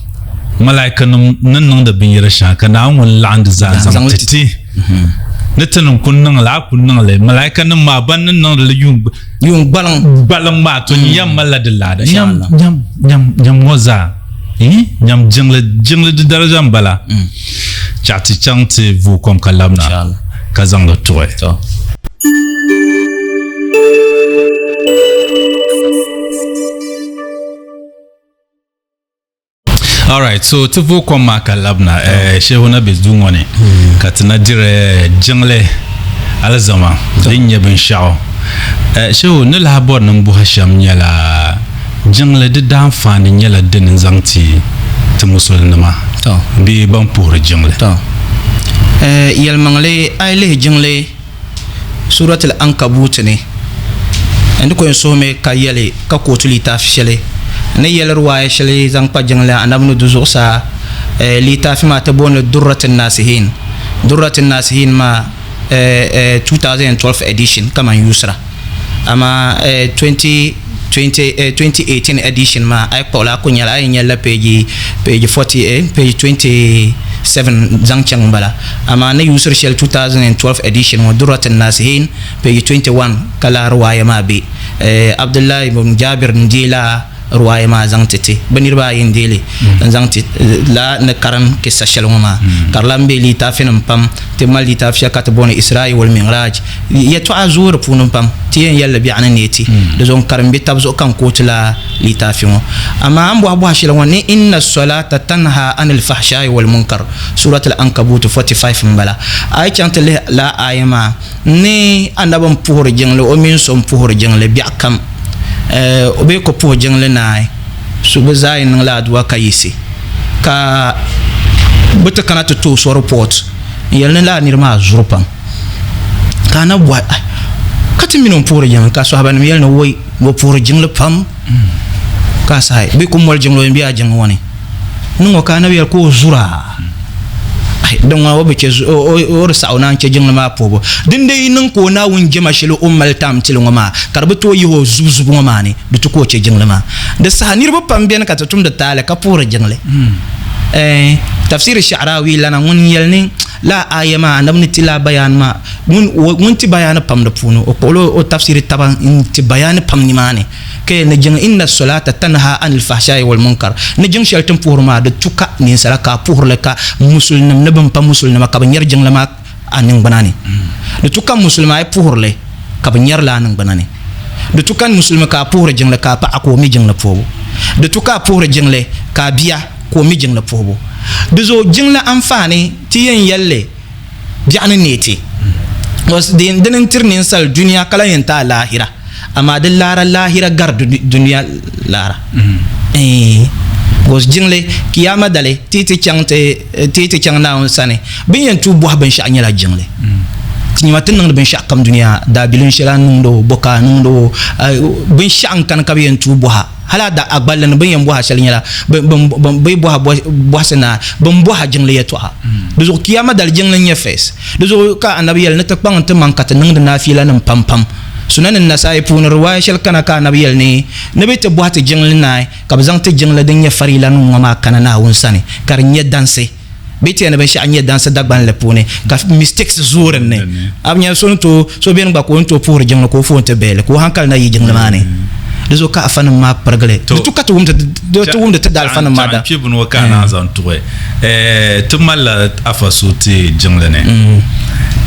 malaikanim ni niŋdi binyɛra shɛŋa ka Naawuni ŋun laɣindi zaa zaŋ ti ti ni ti ni ku niŋ li a ku niŋ li malaikanim maa ban ni niŋdi li yuun yuun gbaliŋ gbaliŋ maa to nyam malila di laada nyam nyam nyam nyam ŋɔ zaa Nyam jiŋli jiŋli di daraja n bala chaɣ ti chaŋ ti vuui kom ka labina ka zaŋ li tuɣi. Alright, so ti vuui kom maa ka labina Shehu na be duu ŋɔ ni ka ti na diri jiŋli alizama din nyɛ binshɛɣu. Shehu ni lahi bɔri ni m bɔhi shɛm nyɛla Jiŋli di daanfaani nyɛla dini n-zaŋ ti ti musulinima bee ban puhiri jiŋli. Tɔ! Yɛlimaŋli, a yi lihi jiŋli Suuratul Ankabuut ni, n di ko yɛn suhimi ka yɛli ka kootu litaafi shɛli n ni yɛli riwaaya shɛli zaŋ kpa jiŋli Anabi ni du zuɣusaa litaafi maa ti booni li Durratun Naasihiin. Durratun Naasihiin maa 2012 edition kaman yuusira. Amaa 2020 2018 edition maa a yi kpuɣi li a ku nyɛla a yɛn nyɛlila page page 40 page 27 zaŋ chaŋ m-bala. Amaa ni yuusiri shɛli 2012 edition ŋɔ Durrat al-Nasihin page 21 ka lala riwaaya maa be. Abdullahi ibn Jabir n-deei lala. Ruwaaya maa zaŋ ti ti bɛ niriba ayi n-deei li n-zaŋ ti la ni karim kissa shɛli ŋɔ maa, ka di lahi be litaafinim pam. Ti mali litaafi shɛli ka ti booni Isra'i wal Mi'raj. Yɛtɔɣa zooi di puuni pam. Ti yɛn yɛli li biɛɣu ni neei ti. Di zuɣu n karim bɛ tab zuɣu ka n kooti la litaafi ŋɔ. Amaa a ni bɔhi bɔhi shɛli ŋɔ ni inna s-salata tanha anil fahshai wal munkar, Surat al-Ankabut 45 m-bala. A yi chaŋ ti lihi lala aaya maa ni Anabi m-puhiri jiŋli o mini so m-puhiri jiŋli biɛɣu kam. O bee ka o puhi jiŋli naai, so bɛ zaa yɛn niŋla aduwa ka yiɣisi ka bɛ ti kana ti tooi so report n-yɛli ni lala niri maa zuri pam. Ka anabi bɔhi, Ai, ka ti mini o m-puhiri jiŋli? Ka sɔhibanima yɛli ni, Woi, o puhiri jiŋli pam. Ka a sahi, Bɛ ku moli jiŋli o yɛn be a jiŋli ŋɔ ni. Ni ŋɔ ka anabi yɛli ka o zura. Ai, din ŋɔ o bi chɛ o di saɣi o naan chɛ jiŋli maa puhibu. Din dee yi niŋ ka o Naawuni jɛma shɛli o ni mali taam tili ŋɔ maa, ka di bi tooi yihi o zubuzubu ŋɔ maa ni, di tu ka o chɛ jiŋli maa. Di saha niriba pam beni ka ti tumdi taali ka puhiri jiŋli. Ɛɛn, Tafsiri Sha'rawi lana ŋun yɛli ni lala aaya maa anabi ni ti lala bayaani maa, ŋun ti bayaani pam di puuni, o kpuɣila o tafsiri taba n-ti bayaani pam nimaani. Ka yɛli ni jiŋ inna solata tanha anil fahshai wal munkar, ni jiŋ shɛli ti ni puhiri maa di tu ka ninsala ka a puhiri li ka musulinim ni bin pa musulinima ka bɛ nyari jiŋli maa a niŋgbuna ni. Di tu ka musulimi a yi puhiri li ka bɛ nyari li a niŋgbuna ni. Di tu ka musulimi ka a puhiri jiŋli ka a paɣa ka o mi jiŋli puhibu. Di tu ka a puhiri jiŋli ka a bia ka o mi jiŋli puhibu. Di zuɣu jiŋli anfaani ti yɛn yɛli li biɛɣu ni neei ti. Dini n-tiri ninsal dunia ka lahi yɛn ti a laahira. Amaa di laara laahira gari dunia laara. Because jiŋli, kiyaama dali, ti yi ti chaŋ ti yi ti chaŋ Naawuni sani, bɛ ni yɛn tuui bɔhi binshɛɣu nyɛla jiŋli. Ti nyama ti ni niŋdi binshɛɣu kam dunia, daabilim shɛli a ni niŋdi o, bɔ ka a niŋdi o, binshɛɣu n-kani ka bɛ yɛn tuui bɔhi a. Hali a da a gballi ni bɛ ni yɛn bɔhi a shɛli nyɛla bɛ yi bɔhi a bɔhisi naai, bɛ ni bɔhi a jiŋli yɛtɔɣa. Di zuɣu kiyaama dali jiŋli n-nyɛ first. Di zuɣu ka Anabi yɛli ni ti kpaŋ n-ti maŋ ka ti niŋdi naafilanim pam pam. Sunan Nasai puuni riwaaya shɛli kana ka Anabi yɛli ni, ni bɛ ti bɔhi ti jiŋli naai ka bɛ zaŋ ti jiŋli din nyɛ farilanim ŋɔ maa kana Naawuni sani ka di nyɛ dansi. Bɛ ti yɛli ni binshɛɣu nyɛ dansi Dagbanli puuni ka mistakes zooi din ni. A bi nya so ni tooi, so beni gba ka o ni tooi puhiri jiŋli ka o foon ti bɛli ka o hankali na yi jiŋli maa ni. Di zuɣu ka afanim maa pirigili. Di tu ka ti wumdi ti wumdi ti daalifanim maa da. Chaŋ kpe bini ŋɔ ka a naan zaŋ tuɣi. Ti malila afa so ti jiŋli ni.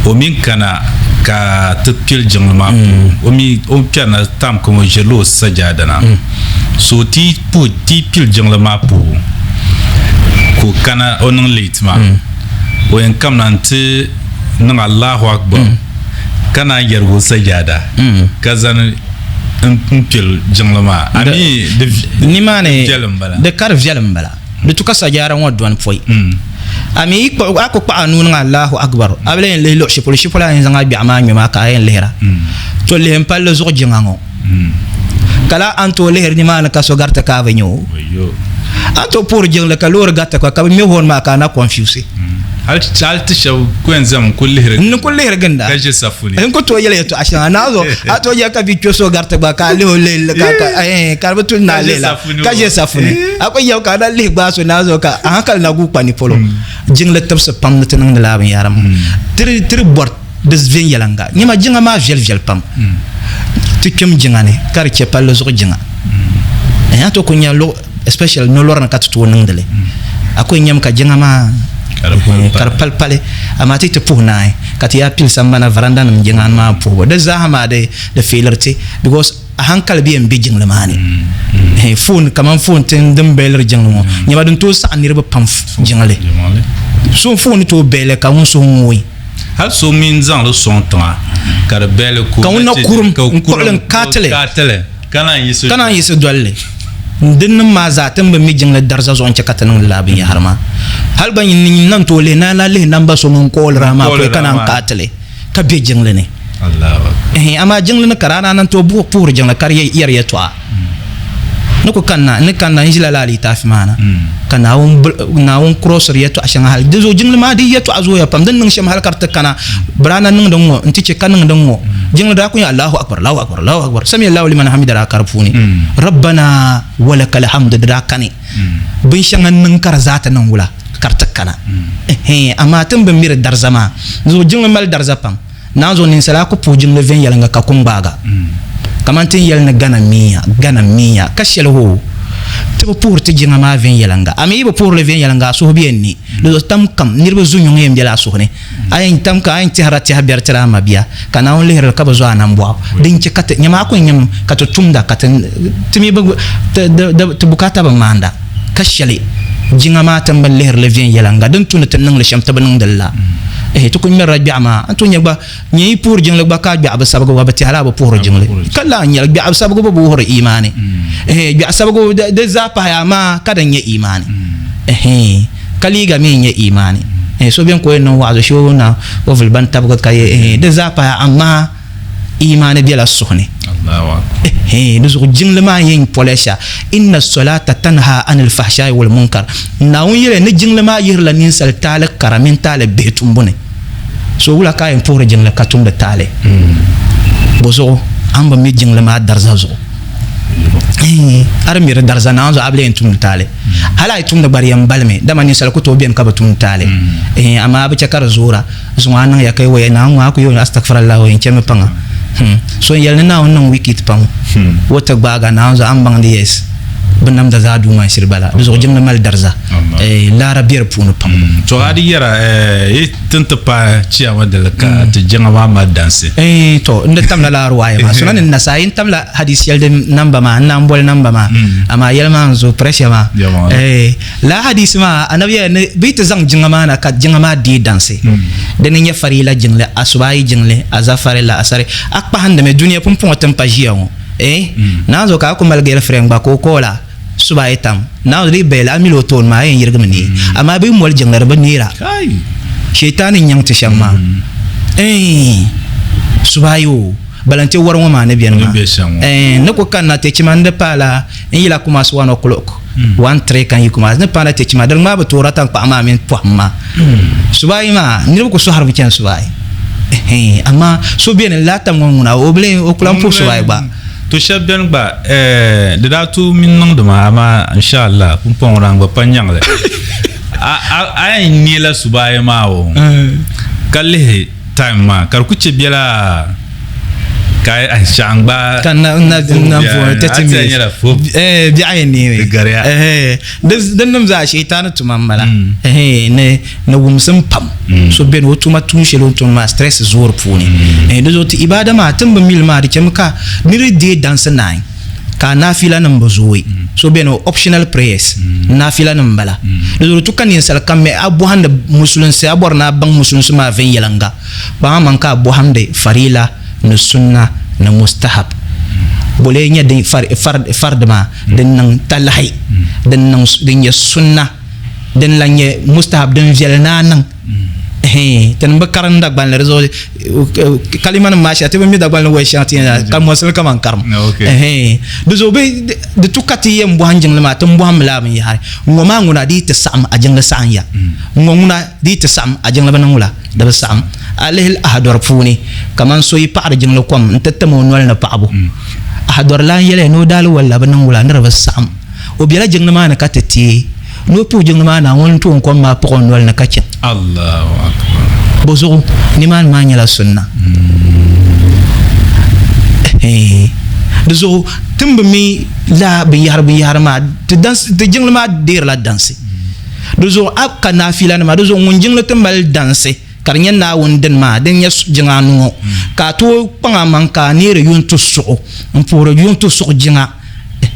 O mi kana ka ti pili jiŋli maa puhibu. O mi o ni kpɛrina tam kam o ʒirila o sajaada na. So ti puhi ti pili jiŋli maa puhibu ka o kana o niŋ late maa o yɛn kamina n-ti niŋ Allahu Akbar ka naan yɛrigi o sajaada ka zani m-pili jiŋli maa. A mi di Nimaani viɛli m-bala. Di ka di viɛli m-bala. Di tu ka sajaada ŋɔ dɔni pɔi. A mi yi kpuɣi a ku kpaɣi a nuu niŋ Allahu Akbar a bi lahi yɛn lihi luɣ shɛli polo, shɛli polo a yɛn zaŋ a gbiɛɣu maa ŋme maa ka a yɛn lihira. To lihi m-pali di zuɣu jiŋa ŋɔ. Ka laa a ni tooi lihiri nimaani ka so gariti ka a bi nya o. A ni tooi puhiri jiŋli ka loori gariti ka ka bi ŋme horn maa ka a na confuse. Hali ti shɛba ku yɛn zami n-kuli lihiri N ni kuli lihiri ginda. ka ʒe safu ni. N ku tooi yɛli yɛtɔɣa shɛŋa. Naa zuɣu a tooi nya ka bia kpe so gariti gba ka a lihi o lihi ka ka eh, ka di bi tuli ni a Ka ʒe lihi la safu ni ka o. ʒe safu ni. A ku yɛli ka a na lihi gbaai so naa zuɣu ka a hankali na guui kpa ni polo. Jiŋli tibisi pam ni ti niŋdi lala binyɛra maa. Ti ti di bɔri di viɛnyɛliŋga. Nyama jiŋa maa viɛli viɛli pam. Ti kpɛm jiŋa ni ka di chɛ palli zuɣu jiŋa. A tooi ku nya luɣ especially nolori ni ka ti tooi niŋdi li. A ku yɛn nyami ka jiŋa maa ka di pali pali amaa ti yi ti puhi naai ka ti yaa pili sambana varanda nim jiŋa maa puhibu di zaaha maa di feeliri ti because a hankali bi yɛn be jiŋli maa ni. Phone kaman phone tin din bɛliri jiŋli ŋɔ nyama din tooi saɣi niriba pam jiŋli. So phone ni tooi bɛli ka ŋun suhu ŋooi. Hali so mi n-zaŋ li sɔŋ tiŋa ka di bɛli ka o Ka ŋun na kurum ka o n-kpuɣi li kurum n-kaati li. n-kaati li ka naan yiɣisi Ka naan yiɣisi doli li. Dinnim maa zaa ti ni bi mi jiŋli dariza zuɣu n-chɛ ka ti niŋdi lala binyahari maa. Hali gba nyin ni na n-tooi lihi ni a lahi lihi namba so ŋun kooliri a maa pɔi ka naan kaati li ka be jiŋli ni. Ɛhɛn, amaa jiŋli ni ka daa naan tooi puhiri jiŋli ka di yɛri yɛtɔɣa. Ni ku kanna, ni kanna n-ʒila lala litaafi maa na, ka Naawuni Naawuni kurɔsiri yɛtɔɣ shɛŋa hal di zuɣu jiŋli maa di yɛtɔɣa zooya pam. Di ni niŋ shɛm hal ka di ti kana, bɛ daa na niŋdi ŋ-ŋɔ nti chɛ ka niŋdi ŋ-ŋɔ. Jiŋli daa ku nyɛ Allahu Akbar, Allahu Akbar, Allahu Akbar, Sami Allahu liman hamida daa ka di puuni. Rabbana walakal hamdu di daa kani. Binshɛŋa n-niŋ ka di zaa ti niŋ wula ka di ti kana. Ɛhɛn, amaa ti ni bi mi di dariza maa. Di zuɣu jiŋli mali dariza pam. Naanzuhi ninsala a ku puhi jiŋli viɛnyɛliŋga ka kum gbaaga. Kamani ti ni yɛli ni Ghana miiya, Ghana miiya, ka shɛli hoo. Ti bi puhiri ti jiŋa maa viɛnyɛliŋga. A mi yi bi puhiri li viɛnyɛliŋga, a suhu bi yɛn ne. Di zuɣu tam kam, niriba zunyuŋ yɛn bela a suhu ni. A yɛn tam ka a yɛn tɛhirila tɛha biɛri tiri a mabia, ka Naawuni lihiri li ka bi zo a nambɔɣu. Din chɛ ka ti, nyama a ku nyam ka ti tumda ka ti, ti mi bi, ti, di, di, ti bukaata bi maanda ka shɛli jiŋa maa ti ni bi lihiri li viɛnyɛliŋga. Din tu ni ti niŋ li shɛm ti bi niŋdi li la. Ehe, ti ku ŋmɛrila gbɛɣu maa. A ni tooi nya gba, Nyɛ yi puhiri jiŋli gba ka gbɛɣu bi sabigi gba, bɛ tɛhila a bi puhiri jiŋli. Ka lahi nyɛli, gbɛɣu sabigu bi wuhiri imaani. Ɛhɛn, gbɛɣu sabigu di zaa pahi amaa ka din nyɛ imaani. Ɛhɛn, ka liiga mi nyɛ imaani. Ɛhɛn, so beni ka o yɛn niŋ wa'azu shee o na o vuli bantabiga ka ye, ɛhɛn, di zaa pahi amaa imaani bela suhu ni. Ɛhɛn, di zuɣu jiŋli maa yɛn pɔlɛsha, Inna s-salata tanha anil fahshai wal munkar. Naawuni yɛliya ni jiŋli maa yihirila ninsal taali kara mini taali bihi tumbu ni. So wula ka a yɛn puhiri jiŋli ka tumdi taali? Bɔzuɣu a ni bi mi jiŋli maa dariza zuɣu? A di mi di dariza naawuni zuɣu a bi lee yɛn tumdi taali. Hali a yi tumdi gba di yɛn balimi, dama ninsal ku tooi beni ka bi tumdi taali. Amaa a bi chɛ ka di zoora, zuŋɔ a niŋ ya ka yi waya Naawuni ŋɔ a ku yɛli astagfirallah o yɛn chɛmi paŋa. So n-yɛli ni Naawuni niŋ wicked pam, o ti gbaag a Naawuni zuɣu a ni baŋ ni yes. Bɛ namda zaa Duuma n-shiri bala. Di zuɣu jiŋli mali dariza. Laara be di puuni pam. To a di yɛra yi ti ni ti paai chiyaama dali ka ti jiŋa maa mali dansi. To n di tamla la riwaaya maa. Sunan Nasai n tamla hadis shɛli din namba maa, n naan boli namba maa. Amaa yɛli maa n zo pressure maa. Lala hadisi maa anabi yɛli ni bɛ yi ti zaŋ jiŋa maa na ka jiŋa maa deei dansi. Dini n-nyɛ farila jiŋli, asubaayi jiŋli, azafarila, asari. A kpahindimi dunia pumpɔŋɔ ti ni pa ʒiya ŋɔ. Eh, naan zuɣu ka a ku mali girlfriend gba ka o call a suba ayi tam, naan zuɣu di yi bail a mili o tooni maa a yɛn yirigimi neei. Amaa bɛ yi moli jiŋli di bi neera. Shɛitaani n-nyaŋ ti shɛm maa. Eh, suba ayi o, balante wari ŋɔ maa ni beni maa. Eh, ni ku kanna Techima n di paala n yila Kumasi 1 o'clock, 1 3 ka n yi Kumasi ni paana Techima di ŋmaai bi toora tankpaɣu maa mini pɔhim maa. Suba ayi maa niriba ku sɔhirimi chani suba ayi. Amaa so beni laa tam ŋɔ ŋuna o bi o ku lan puhi suba ayi gba. To shɛba beni gba di daa tooi mini niŋdi ma amaa inshallah pumpɔŋɔ daa n gba pa nyaŋ li. A yɛn neela suba ayi maa o ka lihi time maa ka di ku chɛ biɛla ka shɛɣu n gba ka na na na voori 30 minutes nyɛla fo eh biɛɣu yɛn neemi Di gariya. Eh, din nim zaa shɛitaani tuma n bala eh, ni ni wumsim pam so beni o tuma tuun shɛli o ni tumdi maa stress zoori puuni eh, di zuɣu ti ibada maa ti ni bi mili maa di chɛmi ka niri deei dansi naai ka naafila nim bi zooi so beni optional prayers naafila nim n bala di zuɣu tu ka ninsal kam mi a bɔhindi musulinsi a bɔri ni a baŋ musulinsi maa viɛnyɛliŋga kpaŋa maŋ ka a bɔhindi farila ni sunna ni mustahab bole nyɛ din fard maa din niŋ talahi din niŋ din nyɛ sunna din lan nyɛ mustahab din viɛli ni a niŋ ti ni bi karim Dagbanli di zuɣu kalima nim maa shɛli ti bi mi Dagbanli wali shɛŋa ti yɛn ka mɔsili kaman karim di zuɣu di tu ka ti yɛn bɔhim jiŋli maa ti ni bɔhim la binyahari ŋɔ maa ŋuna di yi ti saɣim a jiŋli saɣim ya ŋɔ ŋuna di yi ti saɣim a jiŋli bi niŋ wula di bi saɣim a lihi ahadɔri puuni kaman so yi paɣiri jiŋli kom n ti tim o noli ni paɣibu ahadɔri lan yɛliya ni o daali wali la bi niŋ wula ni di bi saɣim O bela jiŋli maa ni ka ti teei ni o puhi jiŋli maa Naawuni n-tooi n-kom maa kpuɣi o noli ni ka chaŋ. Allahu Akbar. Bozuɣu nimaani maa nyɛla sunna. Di zuɣu ti ni bi mi lala binyahari binyahari maa, ti jiŋli maa deerila dansi. Di zuɣu a ka naafilanima, di zuɣu ŋun jiŋli ti mali dansi. Ka di nyɛ Naawuni dini maa din nyɛ jiŋa anu ŋɔ, ka a tooi kpaŋ a maŋ ka a neeri yuntisuɣu m-puhiri yuntisuɣu jiŋa,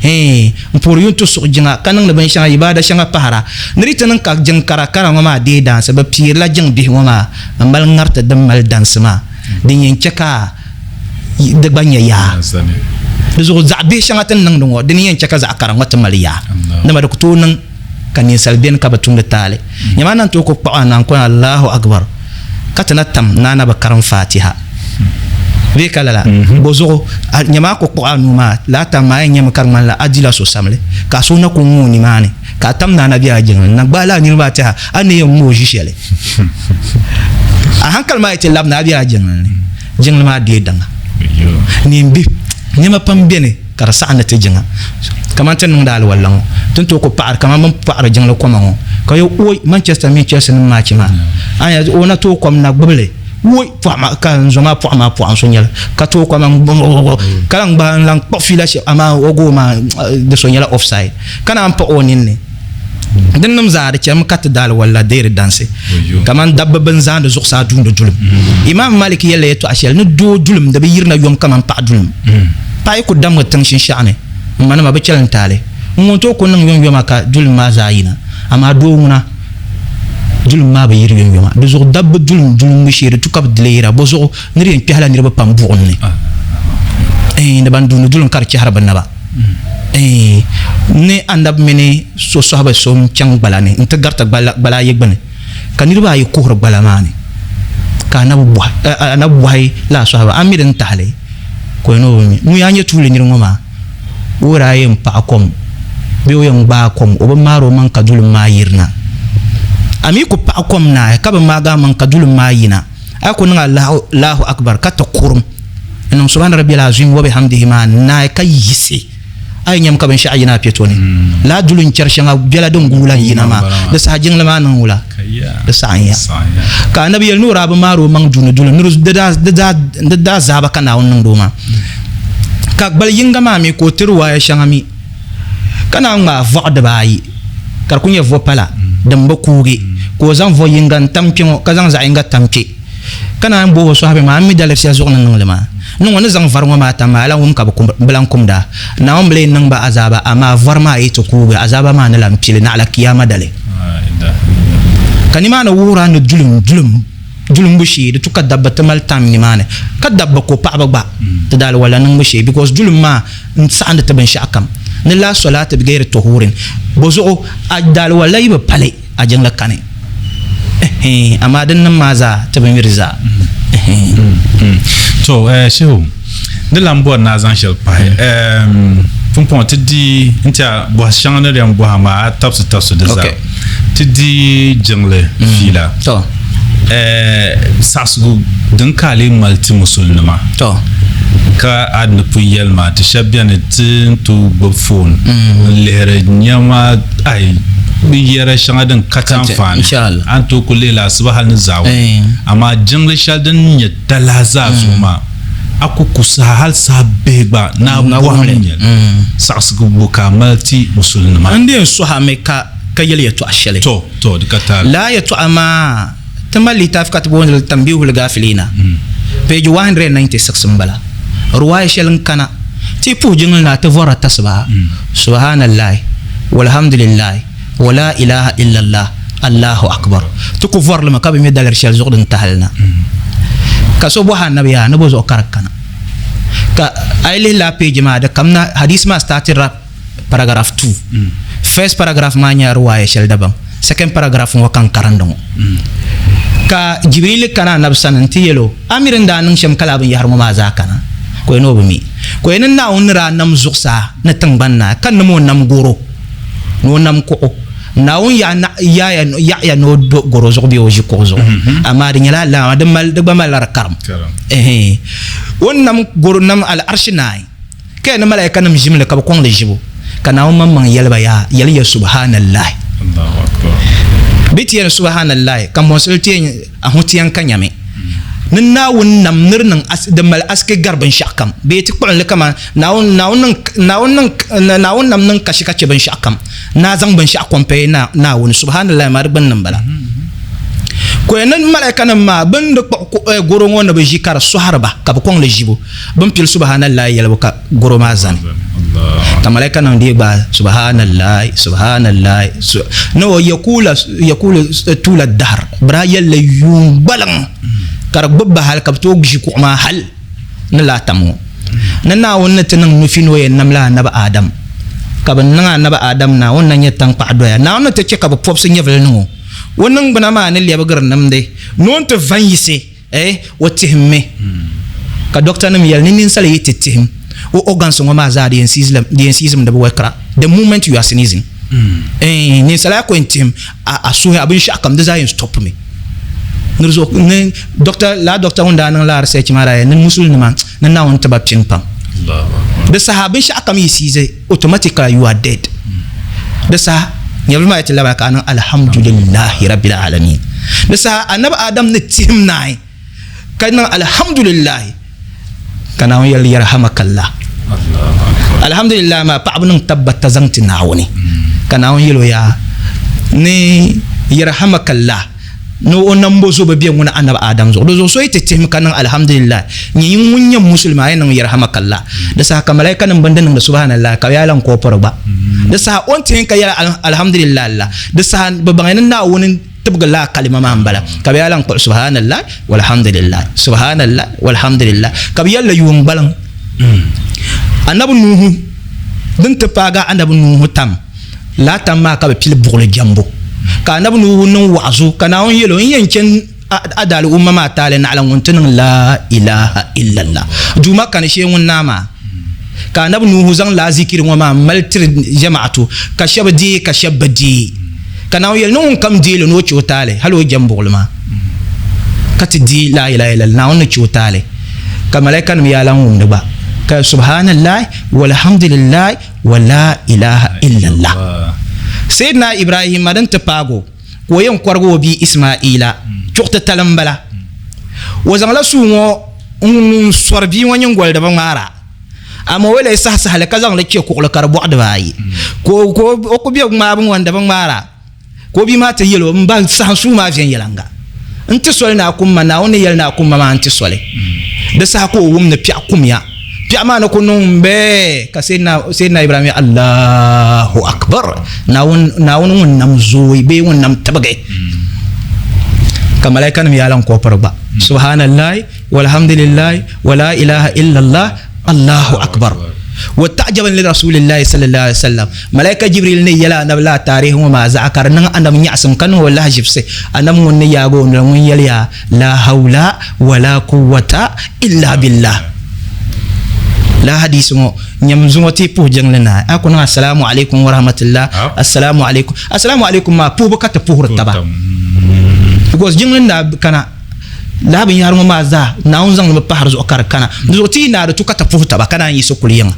hee, m-puhiri yuntisuɣu jiŋa ka niŋdi binshɛŋa ibaada shɛŋa pahira. Ni di ti niŋ ka jiŋ kara kara ŋɔ maa deei dansi, bɛ piirila jiŋ bihi ŋɔ maa m-mali ŋariti din mali dansi maa din yɛn chɛ ka di gba nya yaa. Di zuɣu zaɣ bihi shɛŋa ti ni niŋdi ŋɔ dini yɛn chɛ ka zaɣ kara ŋɔ ti mali yaa. Dama di ku tooi niŋ ka ninsal beni ka bi tumdi taali. Nyama a naan tooi ku kpaɣi a naan kɔni Allahu Akbar ka ti na tam ni a na bi karim Fatiha bee ka lala? Bɔ zuɣu nyama a ku kpuɣi a nuu maa lala tam maa a yɛn nyami ka di ŋmanila a dila so samli ka a so na ku ŋooi nimaani ka a tam ni a na bela jiŋli ni na gbaai lala niriba maa tɛha a ni yɛn ŋooi ʒi shɛli. A hankali maa yi ti labina a bela jiŋli ni, jiŋli maa deei daŋa. Neen bihi nɛma pam beni ka di saɣi ni ti jiŋa. Kamani ti ni niŋdi aliwalla ŋɔ, ti ni tooi ku paɣiri kamani bɛ ni paɣiri jiŋli koma ŋɔ, ka yo oi Manchester mini Chelsea nim maachi maa, a ni o na tooi kom na gbubi li Woi pɔɣu maa ka n zo maa pɔɣu maa pɔɣu n so nyɛli ka tooi koma ka lan gbaai n lan kpuɣi fiila shɛli amaa o gooi maa di so nyɛla offside ka naan paɣi o ninni din nim zaa di chɛmi ka ti daali walla deeri dansi kamani dabba bin zaandi zuɣusaa duundi dulim Imam Malik yɛlila yɛltɔɣa shɛli ni doo dulim di bi yirina yom kamani paɣa dulim paɣa yi ku damgi tiŋ shinshaɣu ni n ma nima bi chɛli n taali n ŋun tooi ku niŋ yomyoma ka dulim maa zaa yina amaa doo ŋuna Dulim maa bi yiri yomyoma. Di zuɣu dabba dulim dulimbu shee di tu ka bi dileera. Bɔzuɣu ni di yɛn kpɛhila niriba pam buɣim ni. Ɛɛn, ni ban duuni dulim ka di chɛhiri bɛ naba. Ɛɛn, ni anabi mini so sɔhiba so n-chaŋ gbala ni nti gariti gbala ayi gbini, ka niriba ayi kuhiri gbala maa ni, ka anabi bɔhi lala sɔhiba, A mi din tahi li? Ka o yɛli ni o bi mi. Ŋun yaa nyɛ tuuli niri ŋɔ maa? O daa yɛn paɣi kom bee o yɛn gbaai kom, o bi maari o maŋ ka dulim maa yirina. A mi ku paɣi kom naai ka bi maagi a maŋ ka dulim maa yina, a ku niŋ Allahu Akbar ka ti kurim n-niŋ Subhana Rabbiyal Azim wa bihamdihi maa naai ka yiɣisi. A yi nyami ka binshɛɣu yina a piɛto ni, lala duli n-chɛri shɛŋa biɛla din guui lan yina maa, di saha jiŋli maa niŋ wula? Di saɣinya. Ka Anabi yɛli ni o daa bi maari o maŋ duuni duli ni di daa zaaba ka Naawuni niŋdi o maa. Ka gbali yiŋga maa mi ka o ti riwaaya shɛŋa mi ka naan ŋmaai vɔɣu dibaayi ka di ku nyɛ vɔ pala din bi kuugi ka o zaŋ vɔ yiŋga n-tam kpe ŋɔ ka zaŋ zaɣ yiŋga tam kpe ka naan booi o sɔhibe maa, A mi daliri shɛli zuɣu ni niŋ li maa? Ni ŋɔ ni zaŋ vari ŋɔ maa tam maa, a lan wum ka bɛ lan kumda. Naawuni bi lee niŋ ba azaaba, amaa vari maa yi ti kuugi, azaaba maa ni lan pili naɣila Kiyaama dali. Ka nimaani wuhir a ni dulim, dulim, dulimbu shee, di tu ka dabba ti mali time nimaani, ka dabba ko paɣaba gba ti daali walla niŋbu shee, because dulim maa n-saɣindi ti binshɛɣu kam. Ni laa solaati bi gayri tuhuurin, bɔzuɣu a daali walla yi bi pali, a jiŋli kani. Amaa din niŋ maa zaa ti bi miri zaa. To Shehu, ni lan bɔri ni a zaŋ shɛli pahi, pumpɔŋɔ ti di n tiɛha bɔhisi shɛŋa ni di yɛn bɔhi maa a tabisi tabisi di zaa. Ti di jiŋli fiila saɣisigu din ka a lee mali ti musulinima ka a ni pun yɛli maa ti shɛba beni ti ni tooi gbubi foon n-lihiri nɛma ai binyɛra shɛŋa din ka ti anfaani a ni tooi kuli lihili asiba hali ni zaawuni amaa jiŋli shɛli din nyɛ talahi zaa zuɣu maa a ku ku saha hali saha bihi gba ni a bɔhim nyɛli saɣisigu bo ka a mali ti musulinima. N di yɛn suhi a mi ka ka yɛli yɛtɔɣa shɛli. To, to, di ka taali. Lala yɛtɔɣa maa ti mali litaafi ka ti booni li Tambihul Gaafiliina, page 196 m-bala. Riwaaya shɛli n-kana ti puhi jiŋli ni a ti vɔra tasibaha, Subhaanallahi, walhamdulillahi, wa laa ilaaha illallah, Allahu akbar. Ti ku vɔri li mi ka bi mi daliri shɛli zuɣu din tahi li na. Ka so bɔhi Anabi yaa ni bɔ zuɣu ka di kana? Ka a yi lihi lala page maa di kamina hadisi maa startila paragraph 2. First paragraph maa nyɛla riwaaya shɛli dabam, second paragraph ŋɔ ka n karindi ŋɔ. Ka Jibril kana Anabi sani nti yɛl o, A mi din daa niŋ shɛm ka lala binyɛhiri ŋɔ maa zaa kana? Ka o yɛli ni o bi mi. Ka o yɛli ni Naawuni ni daa nam zuɣusaa ni tiŋgbani na ka nim o nam goro ni o nam kuɣu. Naawuni yaɣiya ni o do goro zuɣu bee o ʒi kuɣu zuɣu, amaa di nyɛla alaama, di gba malila di karim. O ni nam goro nam al'arshi naai. Ka ya ni malaikanim ʒim li ka bɛ kɔŋ li ʒibu, ka Naawuni maŋmaŋ yɛli ba, Yaa, yɛli ya Subhaanallahi. Bɛ ti yɛli Subhaanallahi, ka mɔŋsili ti yɛn a hu ti yɛn ka nyami ni Naawuni nam ni di niŋ di mali asike gari binshɛɣu kam, bee ti kpuɣin li kaman Naawuni, Naawuni niŋ, Naawuni niŋ, Naawuni nam niŋ kashi ka chɛ binshɛɣu kam, ni a zaŋ binshɛɣu kɔmpɛi Naawuni. Subhaanallahi maa di gbunni m-bala. Ka o yɛli ni malaikanim maa bɛ ni di kpuɣi gɔro ŋɔ ni bɛ ʒi ka di sɔhiri ba, ka bɛ kɔŋ li ʒibu. Bɛ ni pili Subhaanallahi yɛlibu ka gɔro maa zani, ka malaikanim dii gbaai Subhaanallahi, Subhaanallahi, ni o yakuula, yakuulu tuula dahr, bɛ daa yɛli li yuun gbaliŋ ka di gbubi ba hali ka bɛ tooi ʒi kuɣu maa hali ni laa tam ŋɔ. Ni Naawuni ni ti niŋ nufi ni o yɛn namla Anabi Adam, ka bɛ niŋ Anabi Adam Naawuni na nyɛ taŋkpaɣu doya. Naawuni ni ti chɛ ka bɛ pɔbisi nyɛvili niŋ o, o niŋgbuna maa ni lɛbigiri nimdi ni o ni ti va n-yiɣisi. Eh, o tihimmi. Ka doctor nim yɛli ni ninsali yi ti tihim, o organs ŋɔ maa zaa di yɛn seize mi di bi workira the moment you are sneezing. Eh, ninsali a ko yɛn tihim, a suhi, a binshɛɣu kam di zaa yɛn stop mi. Ni di zuɣu ni doctor, laa doctor ŋun daa niŋ laa research maa daa yɛli ni musulinima ni Naawuni ti ba pini pam. Di saha binshɛɣu kam yi seize automatically you are dead. Di saha nyɛvili maa yi ti labina ka a niŋ alhamdulillahi rabbil alamin. Di saha anabi Adam ni tihim naai. Ka niŋ alhamdulillahi ka Naawuni yɛli yarhamakallah. Alhamdulillah maa paɣaba niŋ tabbata zaŋ ti Naawuni ka Naawuni yɛl o yaa ni yarhamakallah ni o nambo zo bi be ŋuna anabi Adam zuɣu. Di zuɣu so yi ti tihim ka niŋ alhamdulillah nyɛ ŋun nyɛ musulimi a yi niŋ yarhamakallah. Di saha ka malaika nim bindi niŋdi subhanallah ka bɛ yaa lan koopiri gba. Di saha o ni tihim ka yɛli alhamdulillah la di saha bi baŋya ni Naawuni tibigi laa kalima maa m-bala ka bɛ yaa lan kpuɣi subhanallah walhamdulillah subhanallah walhamdulillah ka bɛ yɛlli yuun gbaliŋ. Anabi Nuhu din ti paagi Anabi Nuhu tam laa tam maa ka bɛ pili buɣili jɛmbu ka Anabi Nuhu niŋ wa'azu ka Naawuni yɛl o, N yɛn chɛ a daali'umma maa taali naɣila ŋun ti niŋ laa ilaha illallah Duuma kani shee ŋun naa maa. Ka Anabi Nuhu zaŋ laa zikiri ŋɔ maa m-mali tiri jɛmaatu ka shɛba deei ka shɛba bi deei. Ka Naawuni yɛli ni ŋunkam deei li ni o chɛ o taali hali o jɛm buɣili maa ka ti deei laa ilaha illallah Naawuni ni chɛ o taali. Ka malaikanim yaa lan wumdi gba ka subhaanallahi walhamdulillahi wa laa ilaha illallah. Sayyidina Ibrahima din ti paagi o ka o yɛn kɔrigi o bia Ismaila chuɣu titali m-bala. O zaŋla suu ŋɔ n sɔri bia ŋɔ nyingoli di bi ŋmaara amaa o lee sahi sahili ka zaŋli chɛ kuɣuli ka di bɔɣi dibaayi ka o ku bɛ ŋmaabu ŋɔ n di bi ŋmaara ka o bia maa ti yɛl o, M ba, sahim suu maa viɛnyɛliŋga n-ti soli ni a kum ma, Naawuni ni yɛli ni a kum ma maa n-ti soli. Di saha ka o wum ni piɛɣu kumya. Piɛɣu maa ni ku niŋ m-bee ka Sayyidina Ibrahim yɛli, Allahu Akbar! Naawuni ŋun nam zooi bee ŋun nam tibigi. Ka malaikanim yaa lan kɔpiri gba, Subhaanallahi walhamdulillahi wa laa ilaaha illallah Allahu Akbar. Wa ta'jaban li Rasulillahi sallallahu alaihi wasallam. Malaika Jibril ni yɛli Anabi lala taarihi ŋɔ maa zaɣa ka di niŋ Anabi nyaɣisim ka niŋ o lahaʒibisi. Anabi ŋun ni yaagi o noli ŋun yɛli ya, La hawla wa la quwwata illa billah. Lala hadiisi ŋɔ nyam zuŋɔ ti puhi jiŋli naai a ku niŋ Assalamu alaikum wa rahmatullah, Assalamu alaikum. Assalamu alaikum maa puhibu ka ti puhiri taba because jiŋli n daa kana. Lala binyahari ŋɔ maa zaa Naawuni zaŋ li mi pahiri zuɣu ka di kana. Di zuɣu ti yi naai di tu ka ti puhi taba ka naan yiɣisi kuli yiŋa.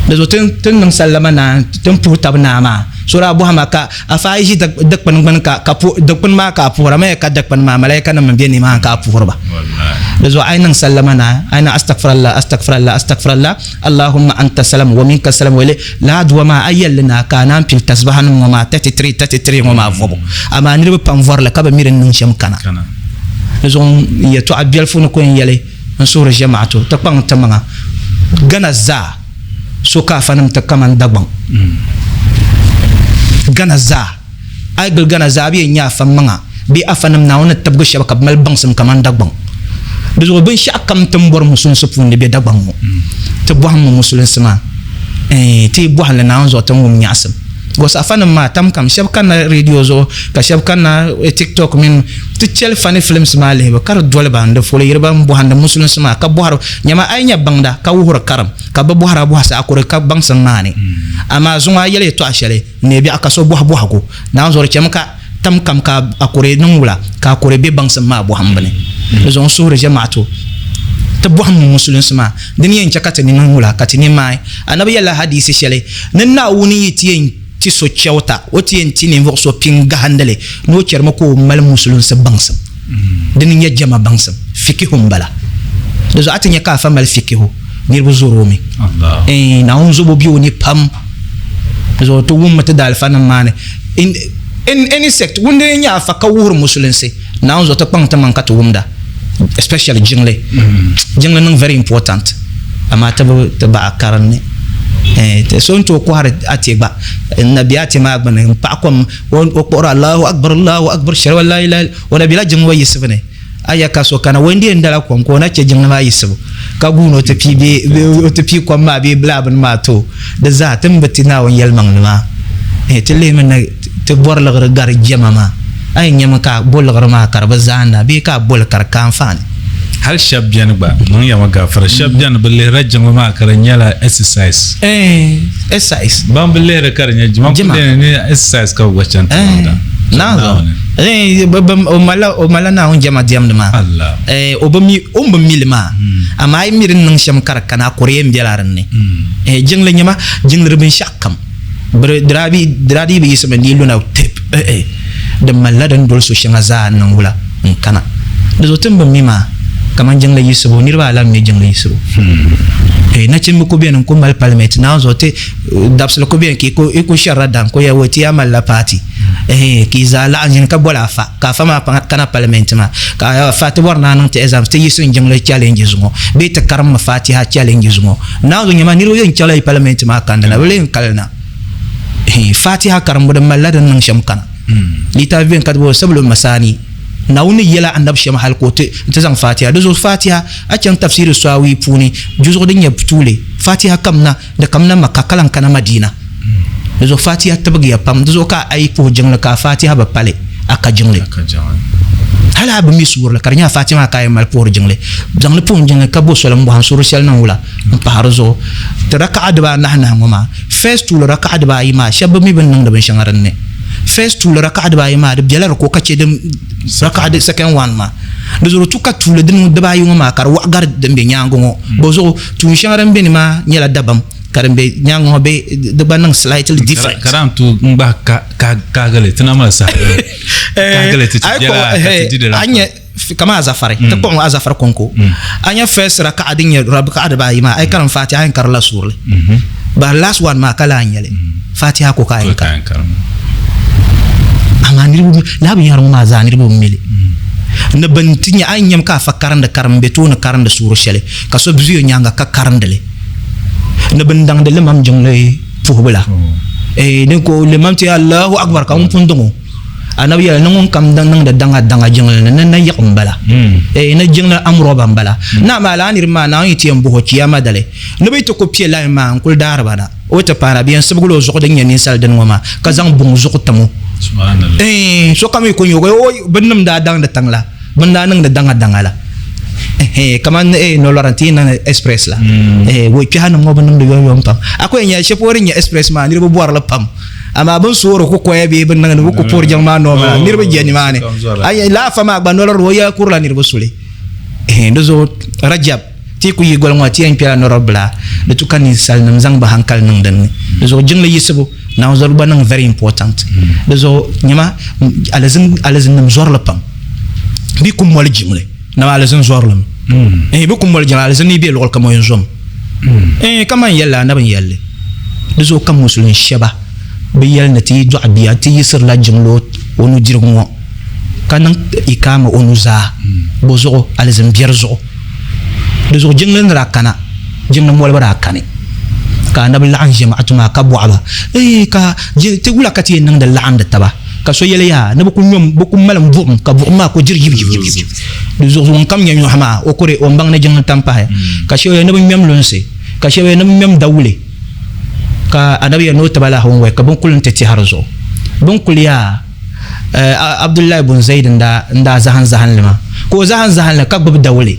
Di zuɣu ti ni niŋ sallama naan ti ni puhi taba naa maa. So daa bɔhi ma ka afa a yi ʒi dikpuni gbuni ka dikpuni maa ka a puhira ma ya ka dikpuni maa malaikanim m-be nimaani ka a puhiri ba. Di zuɣu a yi niŋ sallama naai a yi niŋ astagfirallah astagfirallah astagfirallah Allahumma anta salam wa minka salam wa ilayk lala dua maa a yɛli li naai ka a naan pili tasbahanim ŋɔ maa 33 33 ŋɔ maa vɔbu. Amaa niriba pam vɔri li ka bi mi di ni niŋ shɛm kana. Di zuɣu n yɛtɔɣa biɛlifu ni ko n yɛli n suhuri ʒiɛmaɣatu ti kpaŋ timaŋa Ghana zaa so ka afanim ti kaman Dagbaŋ. Ghana zaa a yi gili Ghana zaa a bi yɛn nya afa maŋa bee afanim Naawuni ni tibigi shɛba ka bɛ mali baŋsim kaman Dagbaŋ. Di zuɣu binshɛɣu kam ti ni bɔri musulinsi puuni di be Dagbaŋ ŋɔ. Ti bɔhimmi musulinsi maa ti yi bɔhim li Naawuni zuɣu ti ni wum nyaɣisim. Because afanim maa tam kam shɛba kanna radio zuɣu ka shɛba kanna TikTok mini ti chɛli funny films maa lihibu ka di doli ba n-di foli yiri ba m-bɔhindi musulinsi maa ka bɔhiri nyama a yi nya baŋda ka wuhiri karim ka bɛ bɔhiri a bɔhisi a kuri ka baŋsim maa ni amaa zuŋɔ a yɛli yɛtɔɣa shɛli n-neei biɛɣu ka so bɔhi bɔhigu Naawuni zuɣu di chɛmi ka tam kam ka a kuri niŋ wula ka a kuri be baŋsim maa bɔhimbu ni. Di zuɣu n suhiri ʒɛmaɣatu ti bɔhimmi musulinsi maa di ni yɛn chɛ ka ti ni niŋ wula ka ti ni maai. Anabi yɛlila hadiisi shɛli ni Naawuni yi ti yɛn ti so chɛuta, o ti yɛn ti ninvuɣ so pin gahindili ni o chɛrimi ka o mali musulinsi baŋsim. Dini n-nyɛ jɛma baŋsim, fikihu m-bala. Di zuɣu a ti nya ka afa mali fikihu, niriba zɔri o mi. Ɛɛn, Naawuni zobo be o ni pam. Di zuɣu ti wummi ti daalifanim maa ni in, in any sect, ŋun dini n-nyɛ afa ka wuhiri musulinsi, Naawuni zuɣu ti kpaŋ ti maŋ ka ti wumda, especially jiŋli. Jiŋli niŋ very important, amaa ti bi ti baɣa karim ni. Ɛɛn, so n-tooi kɔhiri ate gba, n na be ate maa gbuni m-paɣi kom O kpuɣiri Allahu Akbar, Allahu Akbar, shɛli wa la ilaha illa, o na bela jiŋli ŋɔ yiɣisibu ni. A ya ka so kana, o ni yɛn dala kom ka o na chɛ jiŋli maa yiɣisibu ka guuni o ti pii bee o ti pii kom maa bee bilaa bini maa ti o. Di zaa ti ni bi ti Naawuni yɛlimaŋli maa. Ɛɛ ti lihimi ni ti bɔri liɣiri gari jɛma maa. A yɛn nyami ka a bo liɣiri maa ka di bi zaanda bee ka a bo li ka di ka anfaani. Hali shɛba beni gba, niŋ ya ma gafara, shɛba beni bɛ lihirila jiŋli maa ka di nyɛla exercise. Eh, exercise. Ban bi lihiri ka di nyɛ jima, Jima. kuli ni exercise ka bɛ gba chani ti niŋda. Naawuni. Eh, o malila, o malila Naawuni jɛma diɛmdi maa. Allah. Eh, o bi mi, o ni bi mi li maa. Amaa a yi mi di ni niŋ shɛm ka di kana, a kuri yɛn bela din ni. Eh, jiŋli nyɛma, jiŋli di binshɛɣu kam. Bɛ di daa bi, di daa dii bi yiɣisimi n-dii luna tip, eh eh, di malila din doli so shɛŋa zaa n-niŋ wula n-kana. Di zuɣu ti ni bi mi maa, kaman jiŋli yiɣisibu, niriba a lan mi jiŋli yiɣisibu. Eh, nachimba ku beni n-ku mali parliament, Naawuni zuɣu ti dabisili ku beni ka i ku shɛrila daŋ ka o yɛli wei ti yaa malila party. Eh, ka yi zaa laɣim ʒini ka boli afa, ka afa maa kana parliament maa, ka afa ti bɔri ni a niŋ ti exams, ti yiɣisi n-jiŋli challenge zuŋɔ bee ti karimmi Fatiha challenge zuŋɔ. Naawuni zuɣu nyama niriba yɛn chaŋla yi parliament maa kandi na, bɛ lee n-kali na. Eh, Fatiha karimbu din malila din niŋ shɛm kana. Litaafi beni ka ti booni Sabulu Masaani. Naawuni ni yɛli Anabi shɛm hali ka o ti nti zaŋ Fatiha. Di zuɣu Fatiha, a chaŋ tafsiiri Swawi puuni, juzuɣu din nyɛ tuuli, Fatiha kamina, di kamina Makka ka lan kana Madina. Di zuɣu Fatiha tibigiya pam. Di zuɣu ka a yi puhi jiŋli ka a Fatiha bi pali, a ka jiŋli. Hali a bi mi suurili ka di nyɛ a Fatiha maa ka a yɛn mali puhiri jiŋli. Zaŋli puhim jiŋli ka bo soli m-bɔhim suuri shɛli niŋ wula m-pahi di zuɣu. Ti rakaɣa dibaanahi nahi ŋɔ maa, first tuuli rakaɣa dibaayi maa, shɛba bi mi bɛ ni niŋdi binshɛŋa din ni. First tuuli rakaɣa dibaayi maa di bela di ko ka che din rakaɣa di second one maa. Di zuɣu tu ka tuuli din dibaayi ŋɔ maa ka di waɣa gari din be nyaangi ŋɔ. Bɔ zuɣu tuun shɛŋa din be ni maa nyɛla dabam ka din be nyaangi ŋɔ be di gba niŋ slightly different. Ka daan tu n gbahi kahigili ti na mali saha kahigili ti ti biɛla ka ti di di la. A nya kamani azafari ti kpuɣi ŋɔ azafari kɔŋko a nya first rakaɣa din nyɛ rakaɣa dibaayi maa a yi karim fatiha a yɛn karila suurili but last one maa ka lahi nyɛli fatiha ko ka a yɛn karim amaa niriba laa binyɛhiri ŋɔ maa zaa niriba bi mi li ni bin ti nya a yi nyam ka afa karindi karim bɛ tooni karindi suuri shɛli ka so ʒi o nyaanga ka karindi li ni bin daŋdi limam jiŋli puhibu la ni ko limam ti Allahu akbar ka ŋun pun daŋ o Anabi yɛli ni ŋun kam niŋdi daŋa daŋa jiŋli ni, ni nayiɣi m-bala. Eeh, ni jiŋli amrɔba m-bala. Ni amaa lala niriba maa Naawuni yi ti yɛn bɔh o Chiyaama dali, ni bɛ yi ti ku pe lain maa n-kuli daari ba na, o yi ti paana, bɛ yɛn sibigila o zuɣu din nyɛ ninsal dini ŋɔ maa, ka zaŋ buŋ zuɣu tim o. Eeh, sokam yi ku nya o, o bɛ nim daa daŋdi tiŋ la, bɛ ni daa niŋdi daŋa daŋa la. Eeh, kaman eeh nolɔri nti yi niŋ express la. Eeh, wei kpɛhanim ŋɔ bi niŋdi yomyom pam. A ku yɛn nya shɛli polo din nyɛ express maa, niriba bɔri li pam. Amaa bɛ ni soori ku koya bee bɛ ni niŋdi bɛ ku puhiri jiŋ maa noo maa, niriba je nimaani. A lala afa maa gba nolɔri o ya kurila niriba suli. Di zuɣu Rajab ti ku yi goli ŋɔ ti yɛn kpɛla nɔrɔ bila di tu ka ninsalinim zaŋ bɛ hankali niŋ din ni. Di zuɣu jiŋli yiɣisibu Naawuni zɔri gba niŋ very important. Di zuɣu nyama alizinnim zɔrili pam. Bɛ ku moli jiŋli nama alizin zɔrili mi. Bɛ ku moli jiŋli alizin yi be luɣili kam o yɛn zomi. Kaman yɛlli anabi n-yɛlli. Di zuɣu ka Musulin shɛba bi yɛli ni ti yi dɔɣi bia ti yiɣisirila jiŋli o nudirigu ŋɔ ka niŋ ikaama o nuzaa bɔ zuɣu alizin biɛri zuɣu. Di zuɣu jiŋli ni daa kana, jiŋli molibu daa kani ka anabi laɣim ʒema'atu maa ka bɔhi ba, Eei ka ti wula ka ti yɛn niŋdi laɣindi taba? Ka so yɛli yaa ni bɛ ku nyom, bɛ ku malim buɣim ka buɣim maa ku diri yibiyibiyib. Di zuɣu ŋunkam nya nyɔhi maa o ku di o ni baŋ ni jiŋli tam pahi. Ka shɛba yɛli ni bɛ ŋmɛm lunsi. Ka shɛba yɛli ni bɛ ŋmɛm dawule, ka Anabi yɛli ni o tiba lahi wun wai ka bɛ ni kuli nti tɛhi di zuɣu. Bɛ ni kuli yaa, Abdullahi bun Zaid n-daa zahim zahinli maa, ka o zahim zahinli ka gbubi dawule.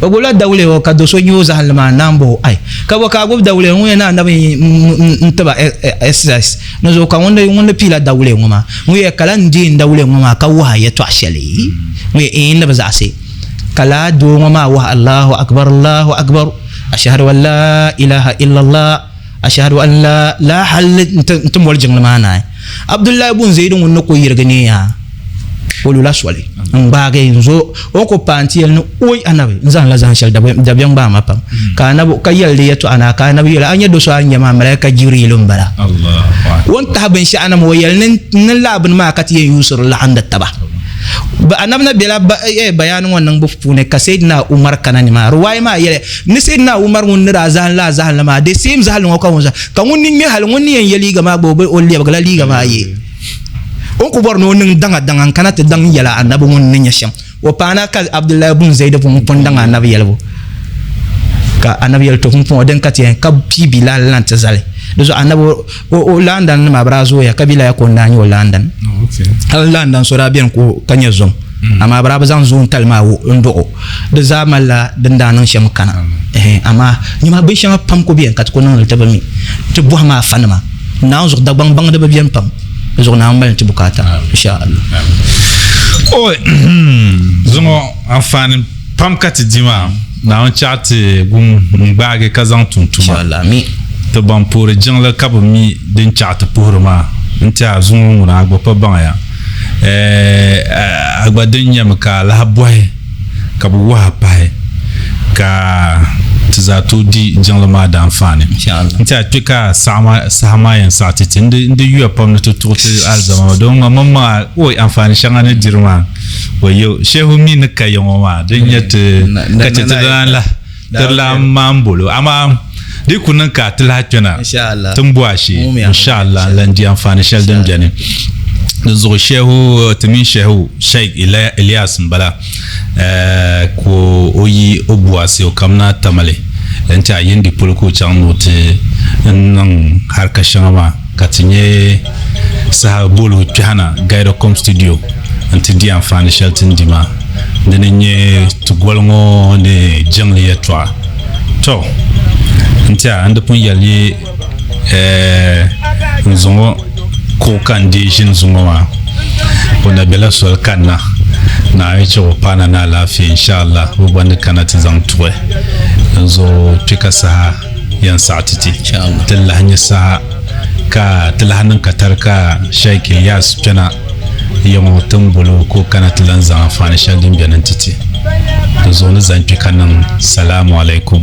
O gbubila dawule o ka do so nya o zahinli maa n-naan bɔh o, Ai, ka bɔ ka a gbubi dawule ŋun yɛn ni Anabi n-ti ba exercise ni zuɣu ka ŋun di piila dawule ŋɔ maa? Ŋun yɛli, Ka lan deei n dawule ŋɔ maa ka wuhi a yɛtɔɣ shɛli. Ŋun yɛli, Iin, ni bi zaɣisi. Ka lala doo ŋɔ maa wuhi Allahu Akbar, Allahu Akbar, ashahadu an laa ilaha illallah, ashahadu an laa laa hali nti moli jiŋli maa naai. Abdullahi bun Zaidi ŋun ni ku yirigi neeya, o lula soli n-gbaagi n-zo o ni ku paai nti yɛli ni, Oi Anabi, n zaŋla zahin shɛli dabiɛm gbaai ma pam. Ka Anabi ka yɛli di yɛtɔɣa na, ka Anabi yɛli, A nya do so a ni nya maa, Malaika Jibriilu m-bala. O ni tahi binshɛɣu na maa, o yɛli ni n ni lahi bini maa ka ti yɛn yuusiri laɣindi taba. Anabi na bela bayaani ŋɔ niŋbu puuni ka Sayyidina Umar kana ni maa. Riwaaya maa yɛliya ni Sayyidina Umar ŋun ni daa zahim lala zahinli maa, the same zahinli ŋɔ ka ŋun zahim, ka ŋun ni ŋme hali ŋun ni yɛn ye liiga maa gba o lɛbigila liiga maa ye. O ni ku bɔri ni o niŋ daŋa daŋa n-kana ti daŋ yɛli Anabi ŋun ni nya shɛm. O paana ka Abdullahi bun Zaid pun pun daŋ Anabi yɛlibu. Ka Anabi yɛli, To pumpɔŋɔ din ka ti yɛn ka pii Bilal la nti zali. Di zuɣu Anabi o laandan nima bɛ daa zooya ka Bilal ka o n-daa nyɛ o laandan. Hali laandan so daa beni ka nyɛ zom, amaa bɛ daa bi zaŋ zoontali maa n-duɣ o. Di zaa malila din daa niŋ shɛm kana. Amaa nyama binshɛŋa pam ku beni ka ti ku niŋdi li ti bi mi. Ti bɔhim afanima. Naawuni zuɣu Dagbaŋ baŋdiba beni pam. Di zuɣu Naawuni mali ti bukaata. Insha Allah. Oi, zuŋɔ anfaani pam ka ti di maa. Naawuni chaɣ ti gum n-gbaagi ka zaŋ tum tuma. Insha Allah. Amin. Ti ban puhiri jiŋli ka bi mi din chaɣ ti puhiri maa n-ti a zuŋɔ ŋuna a gba pa baŋya. A gba din nyɛmi ka a lahi bɔhi. ka bɛ wuhi a pahi ka ti zaa tooi di jiŋli maa daanfaani. N tiɛha kpe ka saha maa yɛn saɣi ti ti n di yuya pam ni ti tuɣi ti alizama maa domin ma maŋmaŋa o anfaani shɛŋa ni diri maa o yo shehu mi ni ka ya ŋɔ maa din nyɛ ti ka chɛ ti lan lahi ti lan maan bolo amaa di ku niŋ ka ti lahi kpɛna ti ni bo a shee inshallah n lan di anfaani shɛli din beni di zuɣu shehu ti mini shehu Sheikh Ilyas n bala ka o yi o buasi o kamina Tamale n tiɛha Yindi polo ka o chaŋ ni o ti niŋ harika shɛŋa maa ka ti nyɛ saha boli o kpɛhina Guidacom studio n ti di anfaani shɛli ti ni di maa dini n nyɛ ti goli ŋɔ ni jiŋli yɛltɔɣa to n tiɛha n di pun yɛli n zuŋɔ kuɣu ka n deei ʒini zuŋɔ maa o na bela soli kanna Naawuni chɛ o paana ni alaafee inshallah o gba ni kana ti zaŋ tuɣi n zuɣu kpe ka saha yɛn saɣi ti ti ti lahi nyɛ saha ka ti lahi niŋ katari ka Sheikh Ilyas kpɛna ya ŋɔ ti ni boli o ka o kana ti lan zaŋ anfaani shɛli din beni n-ti ti. Di zuɣu ni zaŋ kpe ka niŋ Salaamu alaikum.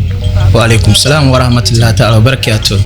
Wa alaikum salam wa rahmatullahi ta'ala wa barakatuh.